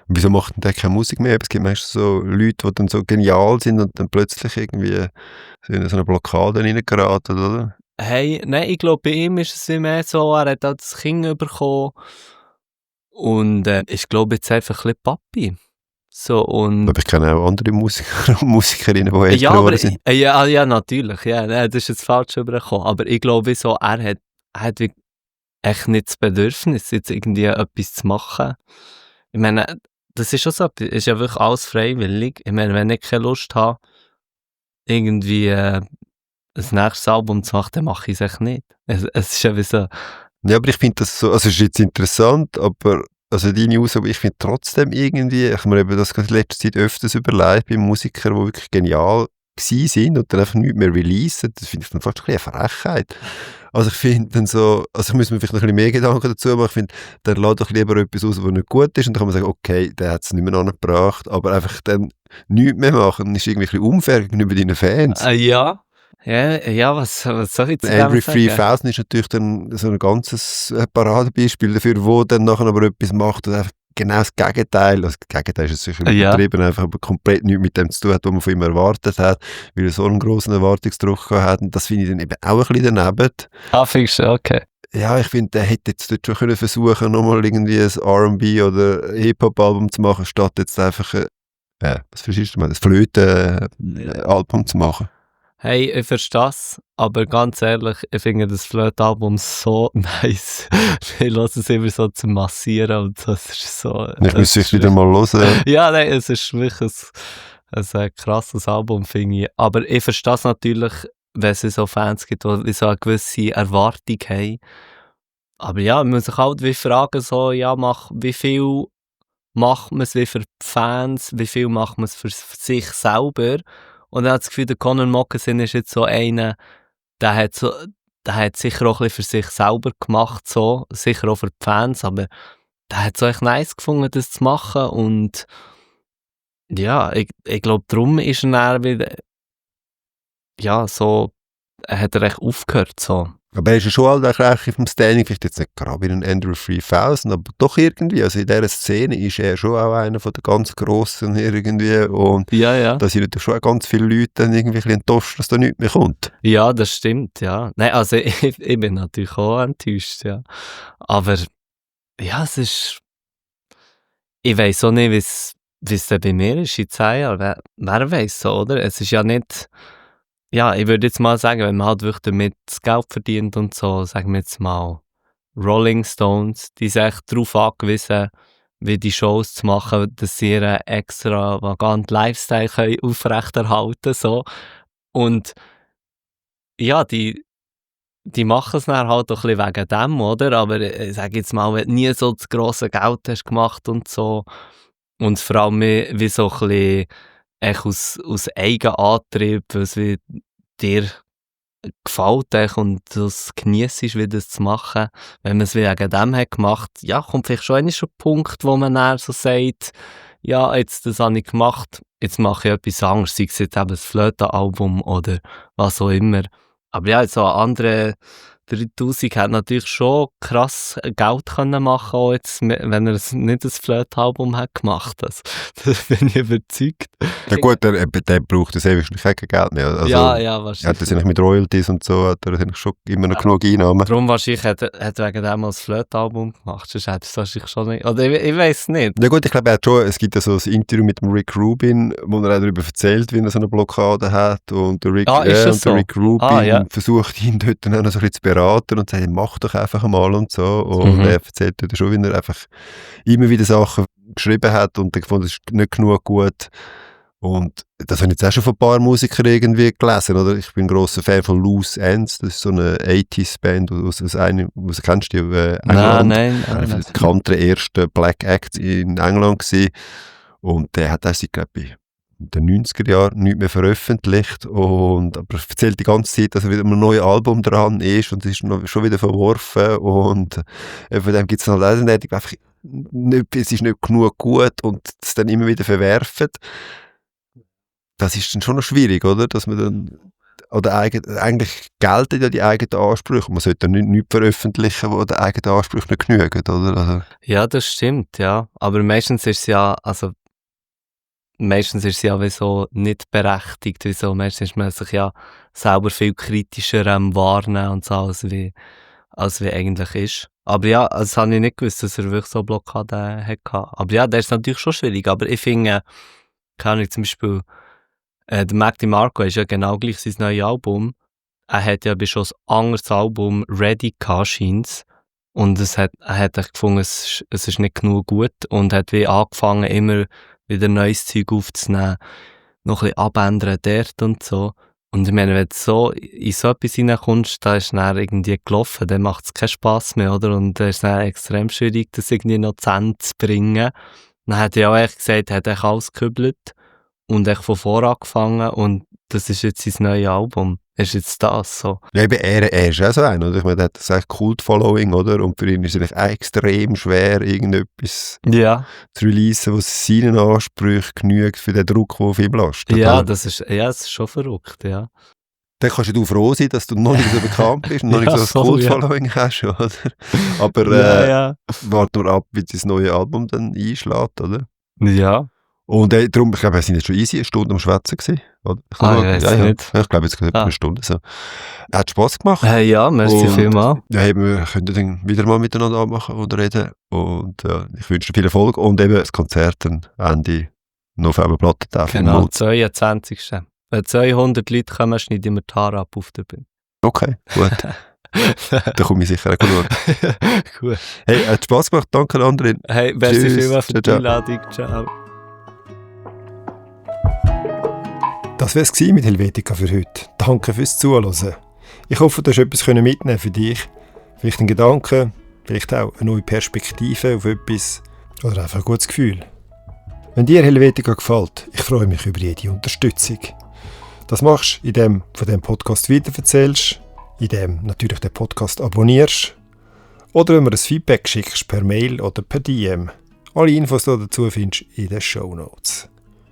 Wieso macht denn der keine Musik mehr? Es gibt meistens so Leute, die dann so genial sind und dann plötzlich irgendwie so in so eine Blockade reingeraten, oder? Hey, nein, ich glaube, bei ihm ist es wie mehr so, er hat auch das Kind bekommen und ist, glaube ich, jetzt einfach ein bisschen Papi. So, und Aber ich kenne auch andere Musiker und Musikerinnen, die älter ja, aber, geworden sind. ja, natürlich, ja, nein, das ist jetzt falsch übergekommen, aber ich glaube so, er hat wie echt nicht das Bedürfnis, jetzt irgendwie etwas zu machen. Ich meine, das ist schon so, ist ja wirklich alles freiwillig. Ich meine, wenn ich keine Lust habe, irgendwie ein nächstes Album zu machen, dann mache ich es echt nicht. Es ist ja wie so, Ja, aber ich finde das so, also es ist jetzt interessant, aber also deine Aussage, ich finde trotzdem irgendwie, ich habe mir eben das in letzter Zeit öfters überlegt, bei Musikern, die wirklich genial gewesen sind und dann einfach nichts mehr releasen, das finde ich dann fast ein bisschen eine Frechheit. Also ich finde dann so, also ich muss mir vielleicht noch ein bisschen mehr Gedanken dazu machen, ich finde, der lässt doch lieber etwas aus, was nicht gut ist und dann kann man sagen, okay, der hat es nicht mehr angebracht, aber einfach dann nichts mehr machen, ist irgendwie ein bisschen unfair gegenüber deinen Fans. ja. Ja, was soll ich zu dem Andrew sagen? 3000 ist natürlich dann so ein ganzes Paradebeispiel dafür, wo dann nachher aber etwas macht und einfach genau das Gegenteil, also das Gegenteil ist jetzt sicher Ja. übertrieben, einfach aber komplett nichts mit dem zu tun hat, was man von ihm erwartet hat, weil er so einen grossen Erwartungsdruck hat und das finde ich dann eben auch ein bisschen daneben. Ah, findest du, okay. Ja, ich finde, der hätte jetzt dort schon können versuchen, nochmal irgendwie ein R&B oder Hip-Hop-Album zu machen, statt jetzt einfach was verstehst du mal, ein Flöten-Album zu machen. Hey, ich verstehe das, aber ganz ehrlich, ich finde das Flöte-Album so nice. Ich höre es immer so zum Massieren und so. Es ist so... Ich müsste es wieder mal hören. Ja, nein, es ist wirklich ein krasses Album, finde ich. Aber ich verstehe es natürlich, wenn es so Fans gibt, die so eine gewisse Erwartung haben. Aber ja, man muss sich halt wie fragen, so, ja, wie viel macht man es wie für die Fans, wie viel macht man es für sich selber? Und ich habe das Gefühl, der Conor Moccasin ist jetzt so einer, der hat sicher auch ein bisschen für sich selber gemacht, so, sicher auch für die Fans, aber der hat es echt nice gefunden, das zu machen und ja, ich glaube, darum ist er dann wieder, ja, so, hat er echt aufgehört, so. Aber er ist ja schon halt auch vom Standing, vielleicht jetzt nicht gerade wie ein Andrew 3000, aber doch irgendwie, also in dieser Szene ist er schon auch einer von den ganz Grossen irgendwie und Ja. da sind natürlich schon ganz viele Leute dann irgendwie ein bisschen enttäuscht, dass da nichts mehr kommt. Ja, das stimmt, ja. Nein, also ich bin natürlich auch enttäuscht, ja. Aber ja, es ist, ich weiss auch nicht, wie es denn bei mir ist in 10 Jahren. Wer weiss so, oder? Es ist ja nicht, ja, ich würde jetzt mal sagen, wenn man halt wirklich damit das Geld verdient und so, sagen wir jetzt mal, Rolling Stones, die sind echt darauf angewiesen, wie die Shows zu machen, dass sie ihren extravaganten Lifestyle können aufrechterhalten so. Und ja, die machen es dann halt auch ein bisschen wegen dem, oder? Aber ich sage jetzt mal, wenn du nie so das grosse Geld hast gemacht und so und vor allem wie so ein bisschen echt aus Eigenantrieb, was wie dir gefällt echt und das geniessest, wie das zu machen. Wenn man es wegen dem hat gemacht, ja, kommt vielleicht schon ein Punkt, wo man dann so sagt, ja, jetzt das habe ich gemacht, jetzt mache ich etwas anderes, sei es jetzt eben das Flötenalbum oder was auch immer. Aber ja, jetzt so andere 3000 hat natürlich schon krass Geld können machen, auch jetzt, wenn er nicht das Flötenalbum hat gemacht. Das bin ich überzeugt. Ja gut, der braucht das wahrscheinlich kein Geld mehr. Also, ja, er wahrscheinlich. hat das eigentlich mit Royalties und so, hat er eigentlich schon immer noch genug Einnahmen. Darum wahrscheinlich hat wegen dem das Flötenalbum gemacht, sonst hätte es wahrscheinlich schon nicht, oder ich weiß nicht. Ja gut, ich glaube, es gibt ja so ein Interview mit dem Rick Rubin, wo er auch darüber erzählt, wie er so eine Blockade hat und der Rick, so? Rick Rubin Ja. versucht ihn dort dann auch noch so ein bisschen zu beraten und sagt, mach doch einfach mal und so und er erzählt dort schon, wie er einfach immer wieder Sachen geschrieben hat und dann gefunden, das ist nicht genug gut. Und das habe ich jetzt auch schon von ein paar Musikern irgendwie gelesen, oder? Ich bin ein grosser Fan von Loose Ends, das ist so eine 80s-Band aus kennst du die? England. Nein. Einer der bekannten ersten Black Acts in England gewesen. Und der hat auch seit, glaube ich, in den 90er Jahren nichts mehr veröffentlicht und aber er erzählt die ganze Zeit, dass er wieder ein neues Album dran ist und es ist schon wieder verworfen und von dem gibt es halt auch nicht, einfach nicht, es ist nicht genug gut und es dann immer wieder verwerfen. Das ist dann schon noch schwierig, oder? Dass man dann, oder eigentlich gelten ja die eigenen Ansprüche. Man sollte ja nichts veröffentlichen, wo den eigenen Ansprüchen nicht genügen, oder? Also. Ja, das stimmt, ja. Aber meistens ist es ja wieso nicht berechtigt, wieso. Meistens ist man sich ja selber viel kritischer wahrnehmen und so, als wie eigentlich ist. Aber ja, das habe ich nicht gewusst, dass er wirklich so Blockaden hatte. Aber ja, das ist natürlich schon schwierig. Aber ich finde, keine Ahnung, zum Beispiel, der Mac DiMarco ist ja genau gleich sein neues Album. Er hat ja schon ein anderes Album ready gehabt, scheint's. Und er hat gefunden, es ist nicht genug gut und hat wie angefangen, immer wieder neues Zeug aufzunehmen, noch ein bisschen abändern dort und so. Und ich meine, wenn du so in so etwas reinkommst, da ist dann irgendwie gelaufen, dann macht es keinen Spass mehr, oder? Und dann ist es dann extrem schwierig, das irgendwie noch zu Ende zu bringen. Dann hat er auch echt gesagt, er hat echt alles gekübelt und echt von vorne angefangen und das ist jetzt sein neues Album. Ist jetzt das so? Ja, eben, er ist auch so ein, oder? Ich meine, er hat das Kult-Following, oder? Und für ihn ist es eigentlich extrem schwer, irgendetwas zu releasen, was seinen Ansprüchen genügt für den Druck, der auf ihm lastet. Ja, das ist schon verrückt, ja. Dann kannst du froh sein, dass du noch nicht so bekannt bist und noch nicht so ein Kult-Following hast, oder? Aber warte nur ab, wie das neue Album dann einschlägt, oder? Ja. Und darum, ich glaube, wir sind jetzt schon easy eine Stunde am Schwätzen gewesen, oder? Ich nicht. Ich glaube, jetzt eine Stunde so. Hat Spass gemacht. Ja, merci vielmals. Ja, wir können dann wieder mal miteinander machen und reden. Und ich wünsche dir viel Erfolg. Und eben das Konzert dann Ende November Plattentag. Genau, 22. Wenn 200 Leute kommen, schneiden wir die Haare ab auf der Bühne. Okay, gut. Da komme ich sicher auch schauen. Gut. Hey, hat Spass gemacht. Danke, Andrin. Hey, merci vielmals für die Einladung. Ciao. Das war es mit Helvetica für heute. Danke fürs Zuhören. Ich hoffe, du hast etwas mitnehmen für dich. Vielleicht einen Gedanken, vielleicht auch eine neue Perspektive auf etwas oder einfach ein gutes Gefühl. Wenn dir Helvetica gefällt, ich freue mich über jede Unterstützung. Das machst du, indem du von diesem Podcast weiterverzählst, indem du natürlich den Podcast abonnierst oder wenn du mir ein Feedback schickst per Mail oder per DM. Alle Infos dazu findest du in den Shownotes.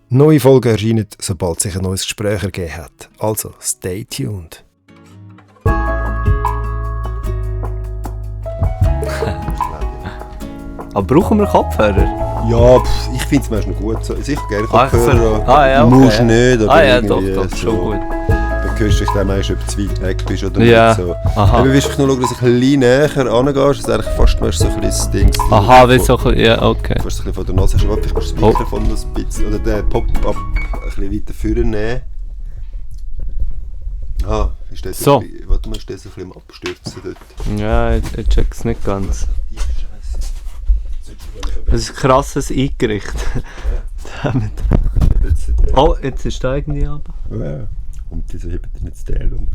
Neue Folgen erscheinen, sobald sich ein neues Gespräch ergeben hat. Also, stay tuned. Aber brauchen wir Kopfhörer? Ja, ich finde es meistens gut. Sicher gerne Kopfhörer. Ja, okay. Musst nicht. Aber ja, doch, schon gut. Dann hörst du dich dann meist, ob du zu weit weg bist oder ja. nicht. So. Aha. Aber willst du nur schauen, dass du ein bisschen näher angehst, dass eigentlich fast so ein bisschen das Ding... Aha, wie so ein bisschen, ja, okay. Fast ein bisschen von der Nase. Vielleicht kannst du das Mikrofon noch ein bisschen, oder den Pop-Up ein bisschen weiter vorne nehmen. Ah, ist das so. Warte mal, ist das ein bisschen am Abstürzen dort? Ja, ich check's nicht ganz. Das ist ein krasses Eingericht. Oh, jetzt ist da irgendwie runter. Ja. Und diese hebt nicht zu teilen.